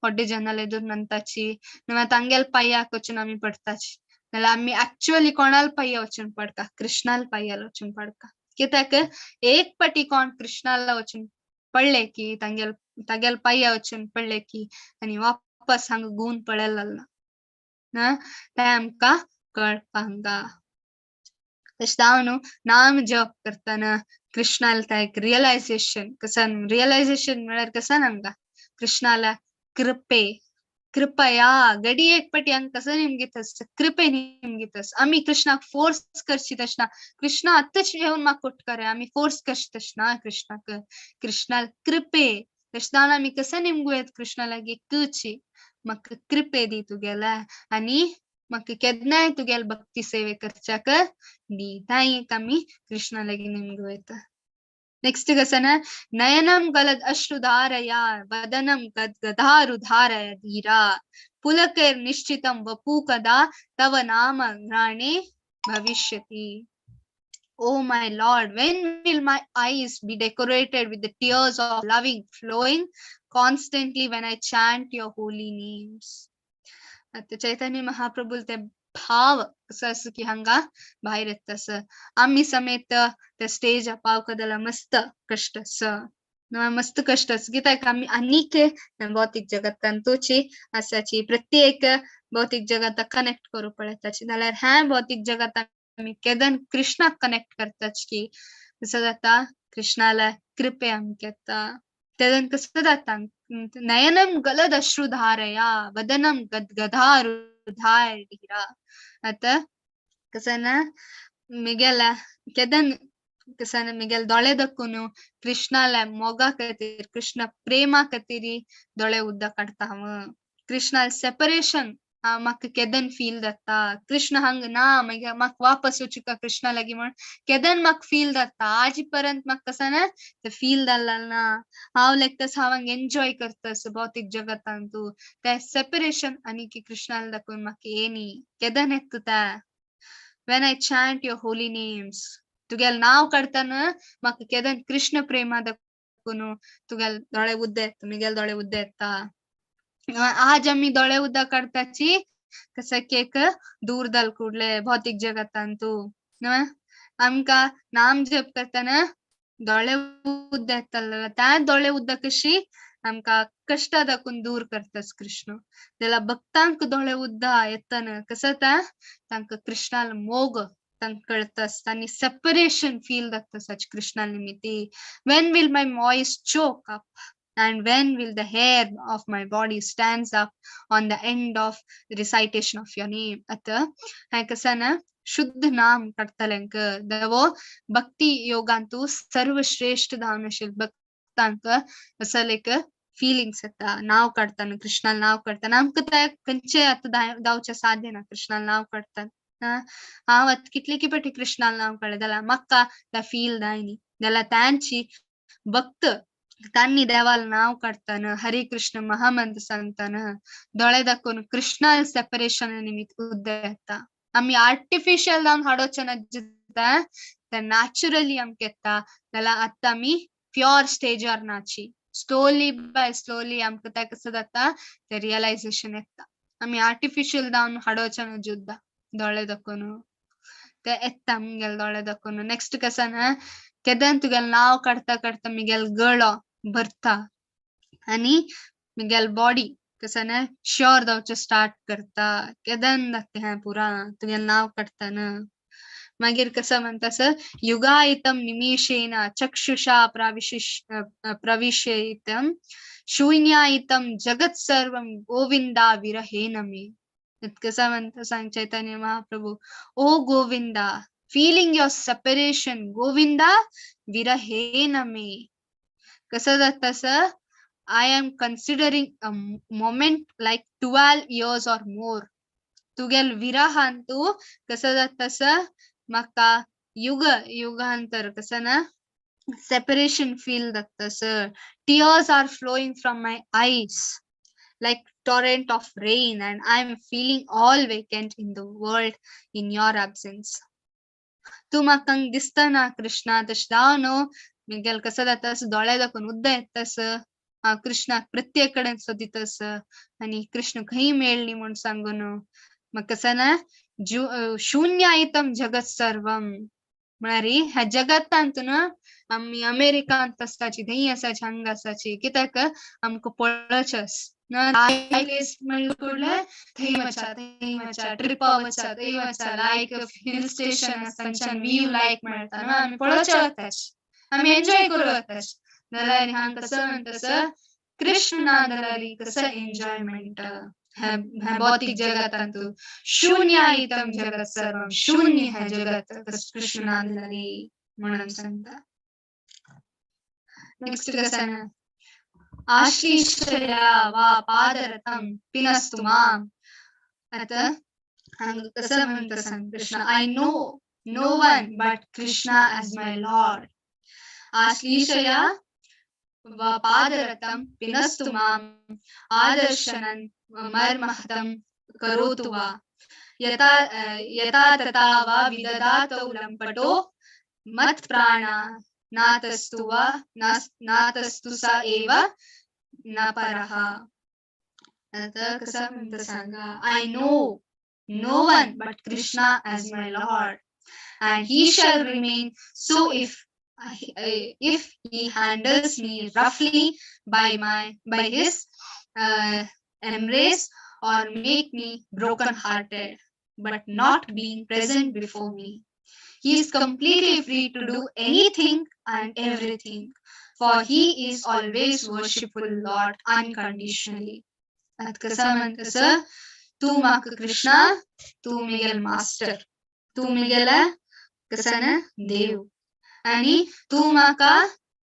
[SPEAKER 1] व्हडले जनाले एदूर नांताची, तांगेले पांयाक वचून आमी पडताची. जाल्यार आमी एक्चुअली कोणाल पांया वचून पडका, कृष्णाल पांयार वचून पडका. कित्याक एक पटी कोण कृष्णाला वचून पडले की तांगेल तागेल पांया वचून पडले की आनी वापस हांगा गुवन पडलेलो ना, तें आमकां कळपाक. तशें जावन न्हू नाम जप करतना कृष्णाला तें एक रियलायझेशन कसं, रियलायझेशन म्हळ्यार कसं आमकां कृष्णाला कृपे कृपया गडी एक पटी हांगा कसं निमगीत कृपे निमगीत. आमी कृष्णाक फोर्स करची तशें ना, कृष्णा आतांच येवन म्हाका कोटकर, आमी फोर्स करची तशें ना कृष्णाक, कृष्णाल कृपे. तशें जावन आमी कसं निमगू येत कृष्णा लागीं कची म्हाका कृपे दी तुगेल्या आनी म्हाका केन्नाय तुगेल भक्ती सेवे करच्याक दी. तांय एक आमी कृष्णा लागीं निमगू येता. नेक्स्ट कसं ना, नयनम गलद अश्रुधारया वदनम गदगदारुधारय धीरा पुलकैर निश्चितम वपु कदा तव नाम घ्राणे भविष्यति. Oh my Lord, when will my eyes be decorated with the tears of loving flowing constantly when I chant your holy names? आतां चैतन्य महाप्रभू ते भाव कसो आसा की हांगा भायर येता तसं आमी समेत त्या स्टेज पावका जाल्यार मस्त कश्ट आसा, मस्त कश्ट आसा. कित्याक आमी आनीक भौतीक जगतांतूची आसाची, प्रत्येक भौतीक जगताक कनेक्ट करूं पळयताची. जाल्यार ह्या भौतीक जगताक आमी केदन कृष्णाक कनेक्ट करताच की कसो जाता, कृष्णाला कृपे आमकां येता. तेदन कसो जाता, नयनम गलद अश्रुधारया वदनम गदगदारुधाय धीरा. आतां कसं ना मिगेला केदन कसं ना मिगेल दोळे दाखोवन कृष्णाला मोगा खातीर, कृष्ण प्रेमा खातीर दोळे उदक काडटा हांव. कृष्णाल सेपरेशन म्हाका केदन फील जाता, कृष्ण हांगा ना मागीर म्हाका वापस वचूका कृष्णा लागीं म्हण केदन म्हाका फील जाता. आजी पर्यंत म्हाका कसं ना ते फील जाल्लें ना. हांव लायक तसो हांव हांगा एन्जॉय करता भौतीक जगतान तूं ते सेपरेशन आनी की कृष्णाला दाखोवन म्हाका येनी केदन येता तें. When I chant your holy names, तुगेल नांव काडटना म्हाका केदन कृष्ण प्रेमा दाखोवन तुगेल दोळे उद्दे येता, मिगेल दोळे उद्दे येता. आज आमी दोळे उदक काडताची कसं केक दूर जाल कुडले भौतीक जगतान तूं. आमकां नाम जप करतना दोळे उद्दे येतले, त्या दोळे उदक कशी आमकां कश्ट दाखोवन दूर करतास कृष्ण. जाल्यार भक्तांक दोळे उद्दा येतना कसं ता तांकां कृष्णाल मोग तांकां कळतास आनी सेपरेशन फील जाता सच Krishna निमित्ती. When will my voice choke up and when will the hair of my body stands up on the end of recitation of your name? आतां हें कसं ना शुद्ध नाम काडटल्यांक दवो भक्ती योगांतू सर्वश्रेष्ठ जावन आशिल्ले भक्तांक असो एक फिलिंग्स येता नांव काडटना, कृष्णाल नांव काडटना. आमकां तें खंयचें आतां जावचें साध्य ना कृष्णाल नांव काडटना. हांव आतां कितले की पटी कृष्णाल नांव काडलें जाल्यार म्हाका तें फील जायनी. जाल्यार तांची भक्त तांणी देवाल नांव काडटना हरे कृष्ण महामंत्र सांगतना दोळे दाखोवन कृष्णाल सेपरेशन निमित्त उद्दे येता. आमी आर्टिफिशियल जावन हाडोवचें ना जिता ते नॅचरली आमकां येता. जाल्यार आतां आमी प्योर स्टेजार नाची, स्लोली बाय स्लोली आमकां तें कसो जाता ते रियलायझेशन येता. आमी आर्टिफिशियल जावन हाडोवचें ना जुद्दा दोळे दाखोवन ते येता आमगेले दोळे दाखोवन. नेक्स्ट कसं ना केदन तुगेलें नांव काडटा काडटा मिगेल गळो भरता आनी मिगेल बॉडी कसं ना श्योर जावचें स्टार्ट करता. केदन जाता हें पुरा तुगेलें नांव काडटना. मागीर कसं म्हणटा सर युगायतम निमिषेन चक्षुषा प्रविशयितम शून्यायितम जगत सर्वं गोविंदा विरहेन मे. कसं म्हणटा सांग Chaitanya Mahaprabhu, O Govinda feeling your separation Govinda विरहेन मे. कसं जाता sir, I am considering a moment like 12 years or more. तुगेल विरहान तूं कसं जाता सर म्हाका युग युगांतर कसं ना सेपरेशन फील जाता sir. Tears are flowing from my eyes like torrent of rain and I am feeling all vacant in the world in your absence. तूं म्हाका दिसतना कृष्णा तशें जावन न्हू मिगेल कसं जाता दोळे दाखोवन उद्दा येता सर. हांव कृष्णाक प्रत्येक कडेन सोदीत आसा आनी कृष्ण खंय मेळ्ळी म्हूण सांगून म्हाका कसं ना शून्यायितं जगत् सर्वं म्हळ्यार ह्या जगतांत न्हू आमी अमेरिकांत आसाची, थंय आसाची, हांगा आसाची, कित्याक आमकां पळोवचें थंय वचा, थंय वचा, ट्रिपा वचा, थंय वचा, लायक हिल स्टेशन आसा थंयच्यान व्यू लायक मेळटा न्हू, आमी पळोवचे वताच, आमी एन्जॉय करूं वताच. जाल्यार हांगा कसो म्हणटा कृष्ण ना जाल्यार कसो एन्जॉयमेंट ह्या भौतीक जगतांत. शून्यायितं जगत सर्वं, शून्य ह्या जगत कृष्ण ना जाल्यार म्हणून सांगता. नेक्स्ट कसं ना, आश्लिषया वा पादरतं पिनस्तु माम. आता हांगा कसं म्हणटा सांग Krishna, I know no one but Krishna as my lord. आश्लिषया वा पादरतं पिनस्तु माम आदर्शनं मर्महतं करोतु वा यथा यथा तथा वा विदधातौ लंपटो मत्प्राणा नातस्तु वा नातस्तु स एव न परः. आता कसं म्हणतं सांगा, I know no one but Krishna as my lord and he shall remain so if he handles me roughly by his embrace or make me broken hearted, but not being present before me. He is completely free to do anything and everything, for he is always worshipful Lord unconditionally. आता कसं म्हणतस, तू म्हाका कृष्णा, तू Miguel master, तू मिगेला कसं ना देव, आणि तू म्हाका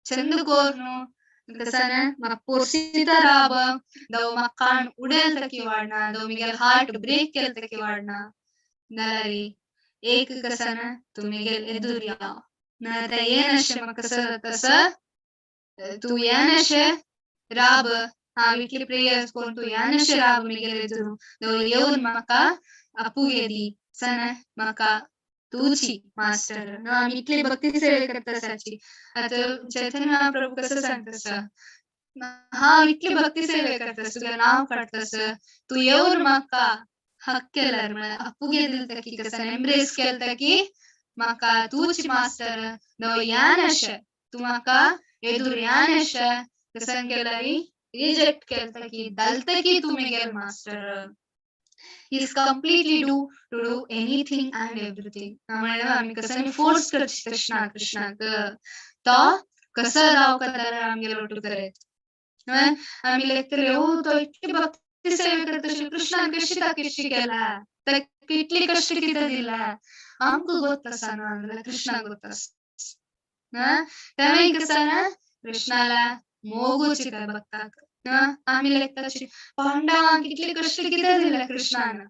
[SPEAKER 1] चंद कोरनु कसं ना म्हाका पोरसिता राब, दव म्हाका कान उडेल तकी वाडना, दव मिगेल हार्ट ब्रेक केल तकी वाडना, जाल्यार एक कसं ना तू मिगेल एदूर या ना ते येनशें म्हाका कसं जाता तूं येनशें राब, हांव इतली प्रेयर्स करून तूं येनशें राब मिगेल एदूर, दव येवन म्हाका आपुगे दी सना म्हाका तूची मास्टर. आमी इतली भक्ती सेवे करता आसाची. आतां चैतन्य महाप्रभू कसं सांगता, हांव इतली भक्ती सेवे करता, तुगेलें नांव काडटा, तूं येवन म्हाका हक केल्यार म्हळ्यार आपुगे दिलता की कसं एम्ब्रेस केलता की म्हाका तूच मास्टर, दव यानशें तूं म्हाका एदूर यानशें कसं केल्यार रिजेक्ट केलता की दलता की तूं Miguel master. He is completely do to do anything and everything. म्हळ्यार आमी कसं फोर्स करची तशें ना कृष्णाक, तो कसं रावता जाल्यार आमगेलो ओटू करेत. आमी लेखतले ओ तो इतली भक्ती सेवे करता आशिल्लो, कृष्णान कशी ताका केला, ताका इतली कश्ट कितें दिला, आमकां गोत आसा ना जाल्यार कृष्णाक गोत आसा. तेंय कसं ना कृष्णाला मोगूची त्या भक्ताक. आमी लेखताची पांडवांक इतले कश्ट कितें दिले कृष्णान,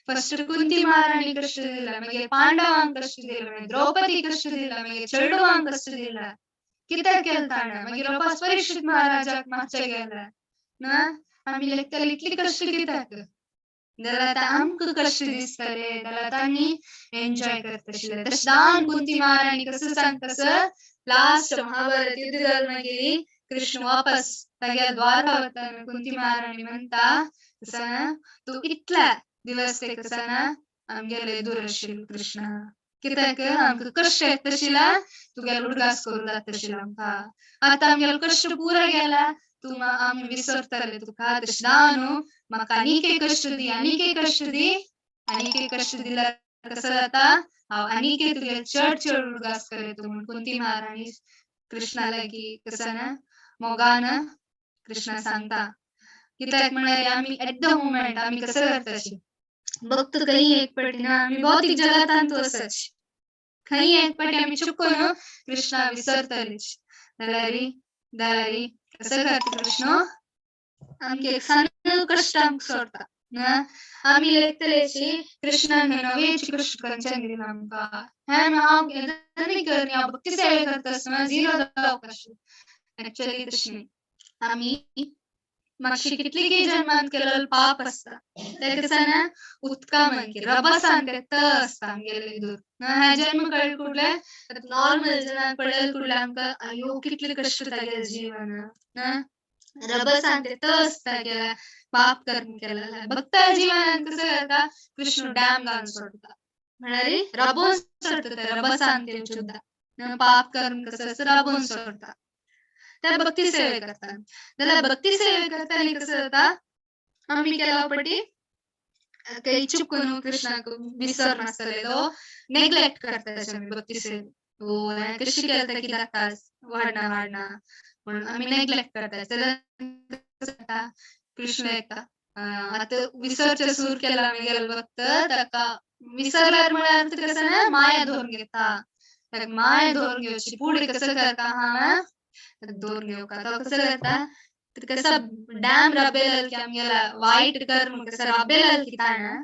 [SPEAKER 1] फर्स्ट कुंती महाराणी कश्ट दिला, मागीर पांडवांक कश्ट दिले, मागीर द्रौपदी कश्ट दिला, मागीर चेडवांक कश्ट दिला, कितें केलें ताणें, मागीर वापस परीक्षित महाराजाक मातशें गेलें. आमी लेखताले इतले कश्ट कित्याक, जाल्यार आतां आमकां कश्ट दिसतले, जाल्यार आतां आमी एन्जॉय करता आशिल्ले. तशें दान कुंती महाराणी कसं सांगता लास्ट महाभारत युद्ध जालें मागीर कृष्ण वापस तागेल्या द्वारका वता, कुंती महाराणी म्हणटा कसं तूं इतले दिवस ते कसं ना आमगेले दूर आशिल्लो कृष्णा, कित्याक आमकां कश्ट येता आशिल्ला, तुगेलो उडगास करूं जाता आशिल्लो आमकां, आतां आमगेलो कश्ट पुरो गेला, तूं आमी विसरतले तुका, तशें ना न्हू, म्हाका आनीक एक कश्ट दी, आनीक एक कश्ट दी, आनीक एक कश्ट दिल्यार कसं जाता हांव आनीक एक तुगेले चड चड उडगास करे तूं म्हूण कुंती महाराणी कृष्णा लागीं कसं ना मोगान कृष्णा सांगता. कित्याक म्हळ्यार आमी एट the moment आमी कसं करताची भक्त खंय एक पाटी ना आमी भौतीक जगतांत वचची, खंय एक पाटी आमी चुकून कृष्णा विसरतलीच, जाल्यार जाल्यार कसं करता कृष्ण आमकां एक सान्न कश्ट आमकां सोडता. आमी लेखतलेची कृष्णान नवेची कृष्ण खंयच्यान दिला आमकां, हें हांव केन्ना करनी, हांव भक्ती सेवे करता आसतना झिरो जावपाक आशिल्लें. एक्चुअली तशें न्ही, आमी मातशी कितली जन्मान केलेलो पाप आसता ते कसं ना उदका मागीर रबसान ते त आसता आमगेले दूर. ह्या जन्म कळ्ळे कुडले नॉर्मल जनांक पडले कुडले आमकां अयो कितले कश्ट तागेले जीवन, रबसान ते त आसता गेल्या पाप कर्म केलेलं भक्त जीवनात कसं करता कृष्ण डॅम घालून सोडता म्हळ्यार राबोवन सोडता ते रबसान ते सुद्धा पाप कर्म कसं असं राबोवन सोडता त्या भक्ती सेवे करतात जाल्यार भक्ती सेवे करता कसं जाता आमी केला पटी काही चुकून कृष्णाक विसर नासतले तो नेग्लेक्ट करता आमी भक्ती सेवे हो कशी केलं कित्याक वाडना वाडना म्हणून आमी नेग्लेक्ट करता जाल्यार कृष्ण येता आतां विसरचे सूर केला आमी भक्त ताका विसरल्यार म्हळ्यार कसं ना माया धरून घेता ताका माया धरून घेवची पुढे कसं करता हा धरून घेवका तो कसं करता कसा डॅम राबयलेल की आमगेला वायट कर्म कसं राबयलेल की ताणें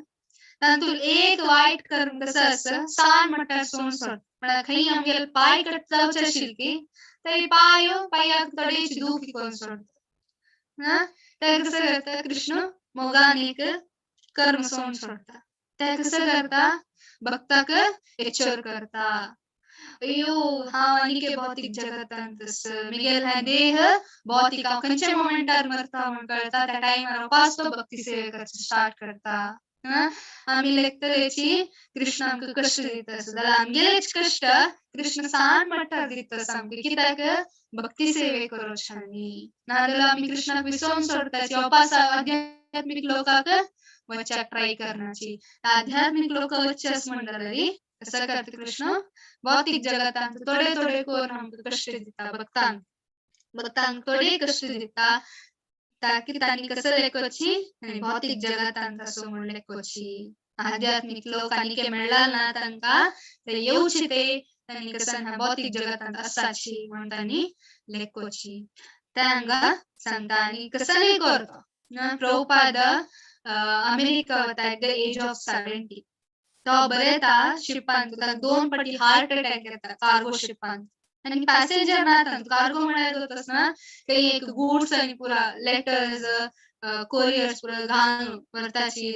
[SPEAKER 1] तातूंत एक वायट कर्म कसं आसा सान म्हटल्यार सोड सोड म्हळ्यार खंय आमगेले पांय कट जावचे आशिल्ले की तरी पांय पांयाक थोडेशी दुखी करून सोडता ते कसं करता कृष्ण मोगान एक कर्म सोडून सोडता ते कसं करता भक्ताक एचर करता अय्यो हांव आनीक भौतीक जगतांत मिगेल हें देह भौतीक हांव खंयच्या मोमेंटार मरता म्हूण कळटा त्या टायमार वापास तो भक्ती सेवे करची स्टार्ट करता. आमी लेखतलेची कृष्ण आमकां कश्ट दिता जाल्यार आमगेलेच कश्ट कृष्ण सान मट्टार दिता सामकें कित्याक भक्ती सेवे करोची आमी नाजाल्यार आमी कृष्णाक विसरोन सोडटाची वापास आध्यात्मीक लोकांक वच्चाक ट्राय करनाची आध्यात्मीक लोक वच्चे अशें म्हणटा जाल्यार कसं करता कृष्ण भौतीक जगतांत थोडे थोडे करून आमकां कश्ट दिता भक्तांक भक्तांक थोडे कश्ट दिता ताकी तांणी कसं लेखोची आनी भौतीक जगतांत असो म्हूण लेखोची आध्यात्मीक लोक आनी मेळ्ळा ना तांकां ते येवचे ते तांणी कसं भौतीक जगतांत आसाची म्हणून तांणी लेखोची ते हांगा सांगता आनी कसं नाही करतो. प्रभुपाद अमेरिका वता at the age of 70 तो बरयता शिपान ताका 2 पटी हार्ट अटॅक येता कार्गो शिपान आनी पॅसेंजर ना तांकां कार्गो म्हळ्यार जाता ना काही एक गुड्स आनी पुरा लेटर्स कोरियर्स पुरा घालून व्हरताची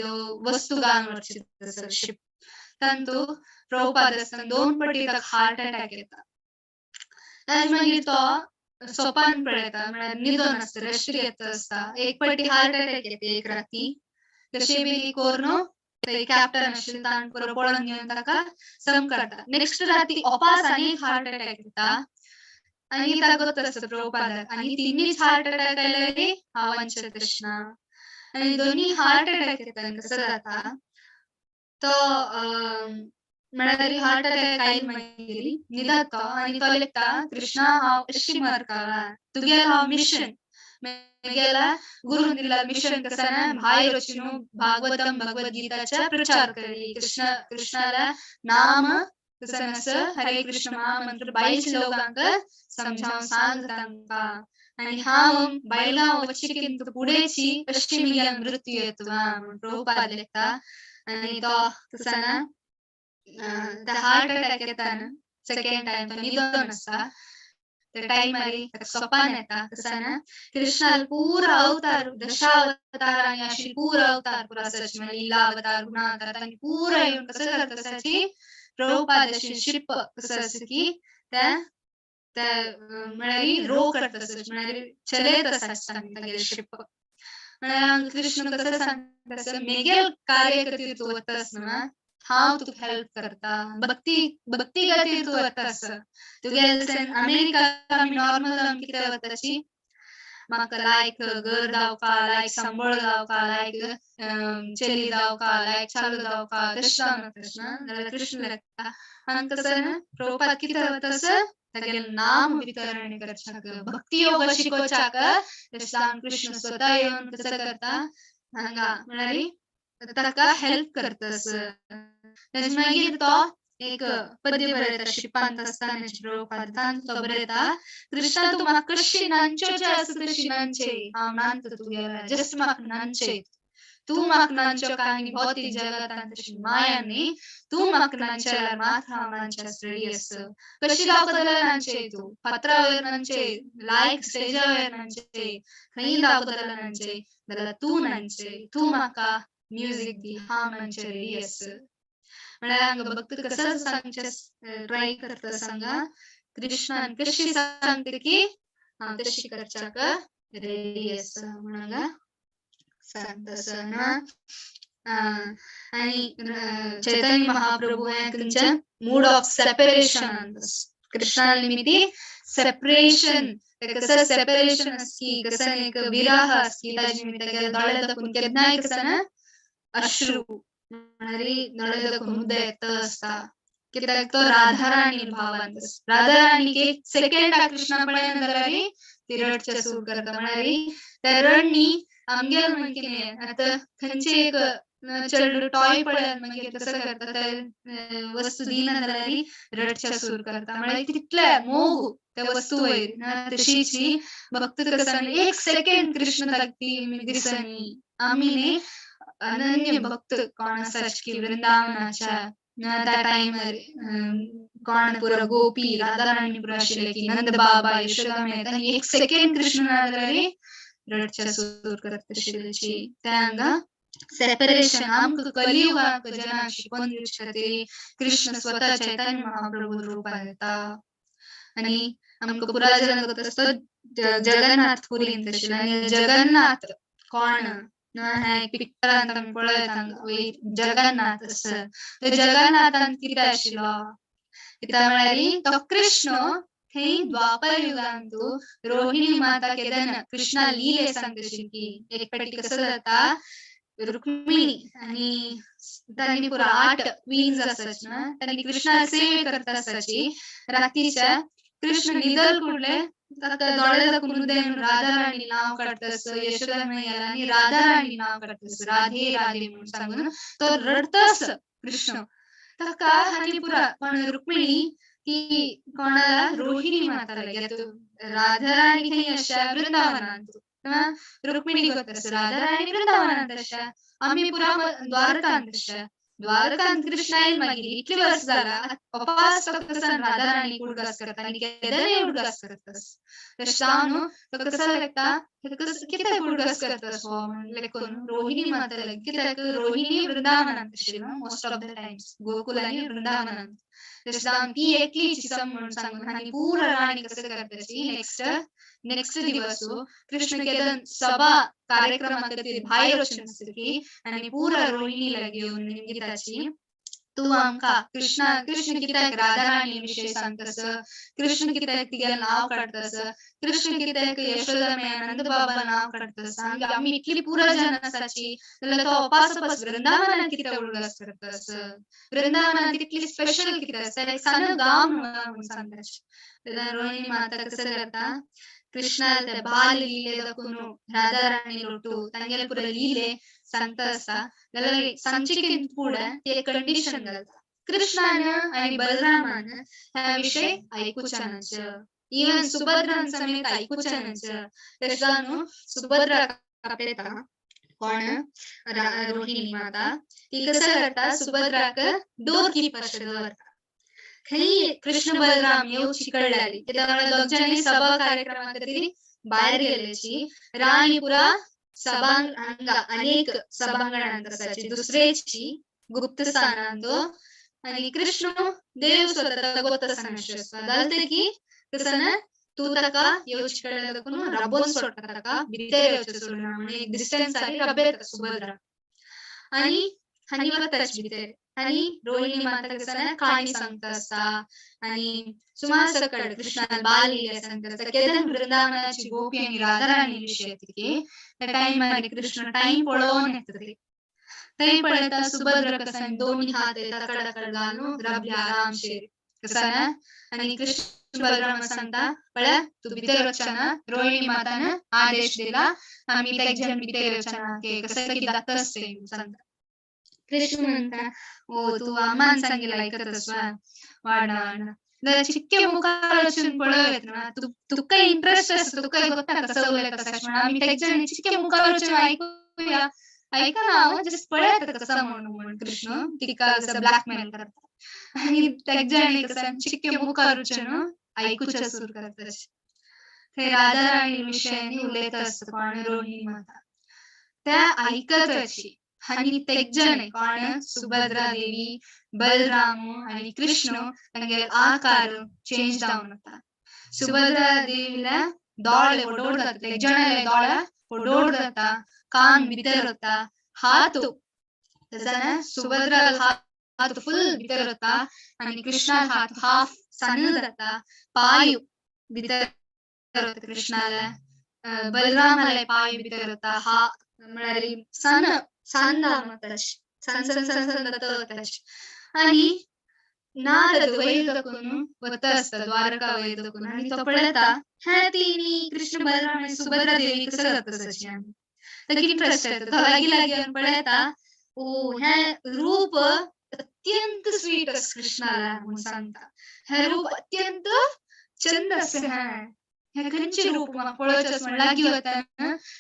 [SPEAKER 1] वस्तू घालून व्हरची तसर शिप तांतू प्रभुपाद आसतना 2 पटी ताका हार्ट अटॅक येता. ताजे मागीर तो सोपान पळयता म्हळ्यार न्हिदोन आसता रेस्ट घेता आसता 1 पटी हार्ट अटॅक येता एक राती कशें बी करून ते कॅप्टन आशिल्ले ताण पुरो पळोवन घेवन ताका सम करता. नेक्स्ट राती ओपास आनी हार्ट अटॅक येता आनी ताका गोत आसता प्रभुपादाक आनी तिनीच हार्ट अटॅक आयले हांव वांचत कृष्णा आनी दोनी हार्ट अटॅक येता कसो जाता तो म्हळ्यार हार्ट अटॅक आयल मागीर न्हिदता तो आनी तो लेखता कृष्णा हांव अशी मरता तुगेलें हांव मिशन गेला गुरुन दिला मिशन कसं ना भायर वचून भागवतम भगवद्गीताचा प्रचार करी कृष्ण कृष्णाला नाम कसं नसं हरे कृष्ण महामंत्र बायच लोकांक समजावन सांग तांकां आनी हांव बायलां वची किंतु पुढेची अशी मिगेल मृत्यू येतो म्हणून प्रभुपाद लेखता. आनी तो कसं ना हार्ट अटॅक येता ना सेकंड टायम तो न्हिदोन आसता त्या टायमार ताका सोपान येता कसं ना कृष्णाल पुरा अवतार दशावतार आनी अशी पुरा अवतार पुरा आसाची म्हणजे लीला अवतार गुणा अवतार तांणी पुरा येवन कसं करता आसाची प्रभुपाद अशी शिप कसं आसा की त्या त्या म्हळ्यार रो करता आसाची म्हळ्यार चलयत आसा तांगेले शिप म्हळ्यार कृष्ण कसं सांगता आसा मेगेल कार्य खातीर तूं वता आसना हांव तुका हेल्प करता भक्ती भक्ती खातीर तूं वता आसा तुगेले अमेरिका आमी नॉर्मल जावन कितें वताची म्हाका लायक घर जावका लायक सांबळ जावका लायक चली जावका लायक चालू जावका तशें जावन वता ना जाल्यार कृष्ण लेखता आनी कसं ना प्रभुपाद कितें वता आसा तागेलें नाम वितरण करच्याक भक्ती योग शिकोवच्याक तशें जावन कृष्ण स्वता येवन कसं करता हांगा म्हळ्यार ताका हेल्प करता आसा. ताजे मागीर तो एक पद्य बरयता शिपांत आसतना प्रभुपाद तो बरयता कृष्णा तूं म्हाका कशी नांच्यो जे आसा तशी नांचे हांव नांत तुगेल्या जस्ट म्हाका नांचे तूं म्हाका नांच्यो काय भौतीक जगतांत तशी माया न्ही तूं म्हाका नांचे जाल्यार मात हांव नांचे रेडी आसा कशी दाखयता जाल्यार नांचे तूं फातरा वयर नांचे लायक स्टेजा वयर नांचे खंय दाखयता जाल्यार नांचे जाल्यार तूं नांचे तूं म्हाका म्युजीक दी हांव नांचे रेडी आसा. म्हळ्यार हांगा भक्त कसं सांगचें ट्राय करता सांगा कृष्णान कशी सांगता की हांव तशी करच्याक रेडी आसा म्हणून हांगा सांगता ना. आणि चैतन्य महाप्रभू हे तुमच्या मूड ऑफ सेपरेशन, कृष्णा निमित्ती सेपरेशन, कसं सेपरेशन असकी, कसं एक विरह असकी ताजे निमित्त दोळे दाखवून केन्नाय कसं ना अश्रू म्हणारी दोळे दाखवून उदय येता आसता, कित्याक तो राधाराणी भावान. राधाराणी एक सेकंड कृष्णा पळयना जाल्यार ती रडचे सुरू करता, म्हळ्यार त्या रडणी आमगेल म्हण कितें आतां खंयचे एक चेडूं टॉय पळयत मागीर कसो करता, ते वस्तू दिना जाल्यार रडचे सुरू करता, म्हळ्यार तितले मोग त्या वस्तू वयर ना. तशीची भक्त कसं एक सेकंड कृष्ण ताका दिसनी. आमी न्ही अनन्य भक्त कोण आसा की वृंदावनाच्या त्या टायमार कोण पुरो गोपी राधाराणी पुरो आशिल्ले की नंद बाबा यशोदा मेळटा, एक सेकंड कृष्ण ना जाल्यार रडचे सुरू करता तशी. त्या हांगा सेपरेशन आमकां कलियुगाक जनांक शिकोवन दिवचे खातीर कृष्ण स्वतः चैतन्य महाप्रभू रूपान येता. आनी आमकां पुरा जनांक आसता जगन्नाथ पुरीन तशें. आनी जगन्नाथ कोण ना हें पिक्चरान आमी पळयता हांगा वयर जगन्नाथ आसा, ते जगन्नाथान कितें आशिल्लो, कित्याक म्हळ्यार तो कृष्ण थंय द्वापर युगांतू रोहिणी माता केदन कृष्णा लिले सांगता की एक पाटी कसं जाता, रुक्मिणी आणि तांणी पुरा 8 क्वीन्स आसाची ना, तांणी कृष्णा सेवे करता आसाची. रातीच्या कृष्ण निदल कुडले ताका दोळे दाखोवन उदय म्हणून राधाराणी नाव काडटास, यशोदा मैयाला आनी राधाराणी नाव काडटास, राधे राधे म्हणून सांगून तो रडटास कृष्ण. ताका आनी पुरा कोण रुक्मिणी ती कोणाला रोहिणी माता लागी, राधाराणी खंय आसा वृंदावनांत, रुक्मिणी गोत राधाराणी वृंदावनांत आसा, आमी पुरा द्वारकांत आसा. द्वारकांत कृष्ण येयल मागीर इतले वर्स जाला अपास तो कसा राधाराणी उडगास करता आनी केदनय उडगास करतास, तशें जावन तो कसा लागता कित्याक उडगास करतास हो म्हणून लेखून रोहिणी माता लागी, कित्याक रोहिणी वृंदावनांत आशिल्ली most of the times, Gokul आनी वृंदावनांत. तशें जावन ती एकली चिसम म्हणून सांगून आनी पुरा राणी कसं करताची. नेक्स्ट दिवस कृष्ण केदन सभा कार्यक्रमा खातीर भायर वचून आसता की आनी पुरा रोहिणी लागी येवन निमगिताची तूं आमकां कृष्णा, कृष्ण कित्याक राधाराणी विशय सांगतास, कृष्ण कित्याक तिगेलें नांव काडटास, कृष्ण कित्याक यशोदा मैया नंद बाबा नांव काडटास, आमी इतली पुरा जन आसाची जाल्यार तो अपास अपास वृंदावनान कित्याक उडगास करतास, वृंदावनान तितली स्पेशल कितें आसा, एक सान गांव म्हणून सांगता. तेन्ना रोहिणी माता कसं करता, कृष्णा ते बाल लिले दाखोवन राधाराणी लोटू तांगेले पुरा लिले सांगता आसता, जाल्यार सांगचे कितें फुडें ती एक कंडिशन घालता, कृष्णान आनी बलरामान ह्या विशय आयकुच्या नाच, इवन सुभद्रान समेत आयकुच्या नाच. तशें जावन सुभद्रा कापेता कोण रोहिणी माता, ती कसं करता सुभद्राक डोर किपर दवरता, खंय कृष्ण बलराम येवची कळ्ळ्याली कित्याक दोग जाणांनी सभा कार्यक्रमा खातीर भायर गेल्ल्याची. राणी पुरा सभांग हांगा अनेक सभांगणांत आसाची दुसरेची गुप्त स्थानांत, आनी कृष्ण देव स्वता गोत आसना जालें की कसं ना तूं ताका येवची कळ्ळ्या दाखोवन राबोवन सोडटा, ताका भितर येवचें सोडना म्हणून एक डिस्टन्स आनी राबयता सुभद्रा आनी हांणी वताची भितर. आनी रोहिणी माता कसं काणी सांगता आसता आनी सुमार सकट कृष्णान बाल लिले सांगता आसता. केदन वृंदावनाची गोपी आनी राधाराणी विशय की त्या टायमार कृष्ण टायम पळोवन येता, थंय पळयता सुभद्रा कसं दोन्ही हात तकडाकड घालून राबली आरामशीर कसं ना. आनी कृष्ण बलराम सांगता पळय तूं भितर वचना ना, रोहिणी मातान आदेश दिला आमी तेक जण भितर वचना कसं कितें जाता तें सांगता. कृष्ण म्हणता ओ तूं आमान सांगिल्लें आयकत आसवा वाडना वाडना चिक्के मुखार वचून पळोवं ना, तुका इंट्रस्ट आसा, तुका गोता कसं उलयता तशें म्हणून आमी तेक जण चिक्के मुखार वचून आयकुया, ऐकना हांव जस्ट पळयता कसं म्हणून म्हणून कृष्ण तिका कसं ब्लॅकमेल करता आनी तेक जण कसं चिक्के मुखार वचून आयकुचें सुरू करता. थंय राधाराणी विशयांनी उलयता आसता कोण रोहिणी माता, त्या आयकत अशी आनी तेक जण कोण सुभद्रा देवी बलराम आनी कृष्ण तांगेले आकार चेंज जावन वता. सुभद्रा देवीला दोळे वडोड जाता, एक जणाले दोळे वडोड जाता, कान भितर वता, हात तसं सुभद्रा हात फुल भितर वता आणि कृष्णा हात हाफ सन जाता, पाय भितर वता कृष्णाला, बलरामाला पाय भितर वता, हा म्हळ्यार सन सन जावन वता, सन सन सन सन जाता वता. आणि नारद वयर दाखोवन वता आसता द्वारका वयर दाखोवन आनी तो पळयता हे तिनी कृष्ण बलराम आनी सुभद्रा देवी कसं जाता तशें, ताका इंट्रस्ट येता, तो लागीं लागीं येवन पळयता, ओ हे रूप अत्यंत स्वीट आसा कृष्णाला म्हणून सांगता, हे रूप अत्यंत चंद आसा, हे खंयचें रूप म्हाका पळोवचें म्हण लागीं वता,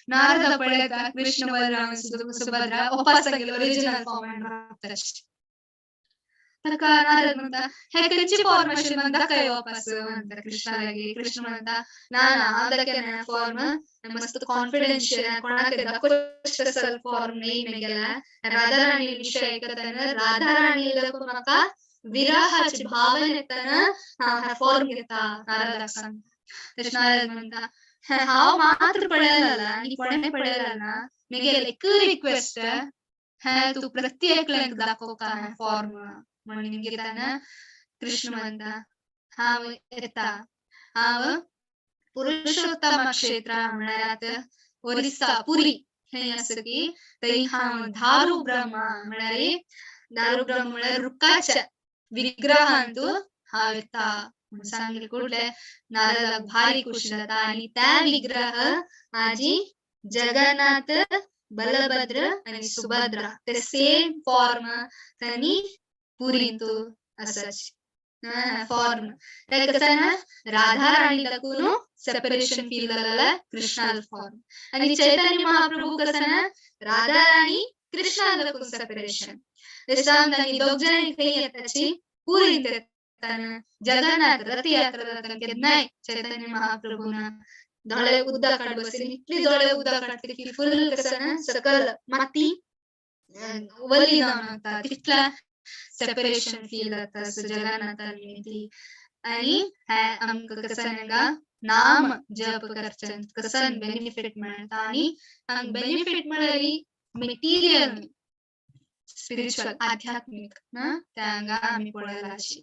[SPEAKER 1] नारद पळयता कृष्ण बलराम सुभद्रा ओपास गेले ओरिजिनल फॉर्मान रावता. ताका नारद म्हणटा हे खंयचे फॉर्म आशिल्लें म्हाका दाखय वापस म्हणटा कृष्णा लागीं. कृष्ण म्हणटा ना ना हांव दाखयना फॉर्म, मस्त कॉन्फिडेन्शियल कोणाक दाखोवचें फॉर्म न्ही मेगेला, राधा राणी विशय आयकतना राधा राणी दाखोवन म्हाका विरहाची भावना येतना हांव हे फॉर्म घेता नारदाक सांगता. तशें नारद म्हणटा हांव मात्र पळयला आनी कोणें पळयला ना, मेगेलें एक रिक्वेस्ट हे तूं प्रत्येकल्याक दाखोवका हें फॉर्म म्हणून घेताना कृष्ण म्हणटा हांव येता, हांव पुरुषोत्तम क्षेत्र म्हळ्यार आतां ओरिस्सा पुरी थंय आसा की थंय हांव दारू ब्रह्म म्हळ्यार दारू ब्रह्म म्हळ्यार रुखाच्या विग्रहांतू हांव येता म्हणून सांगले. कुठले नारदाक भारी खुशी जाता आनी त्या विग्रह आजी जगन्नाथ बलभद्र आनी सुभद्रा ते सेम फॉर्म तांणी पुरींतू आसाची फॉर्म. ते कसं ना राधा राणी दाखवून सेपरेशन फील जालें कृष्णाल फॉर्म, आनी चैतन्य महाप्रभू कसं ना राधा राणी कृष्णा दाखवून सेपरेशन. तशें तांणी दोग जाणांनी खंय येताची पुरींत येताना जगन्नाथ रथयात्रा जाताना केन्नाय चैतन्य महाप्रभून दोळे उदक काड बसली, इतली दोळे उदक काडटली की फुल कसं ना सकल माती वली जावन वता, तितला सेपरेशन फील जाता जगन्नाथाली ती. आणि हे आमकां कसं हांगा नाम जप करचें कसन बेनिफीट मेळटा, आनी हांगा बेनिफीट म्हळ्यार मेटिरियल स्पिरिच्युअल आध्यात्मिक ते हांगा आमी पळयला अशी.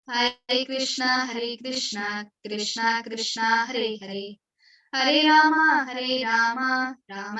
[SPEAKER 1] हरे कृष्णा हरे कृष्णा कृष्णा कृष्णा हरे हरे, हरे रामा रामा राम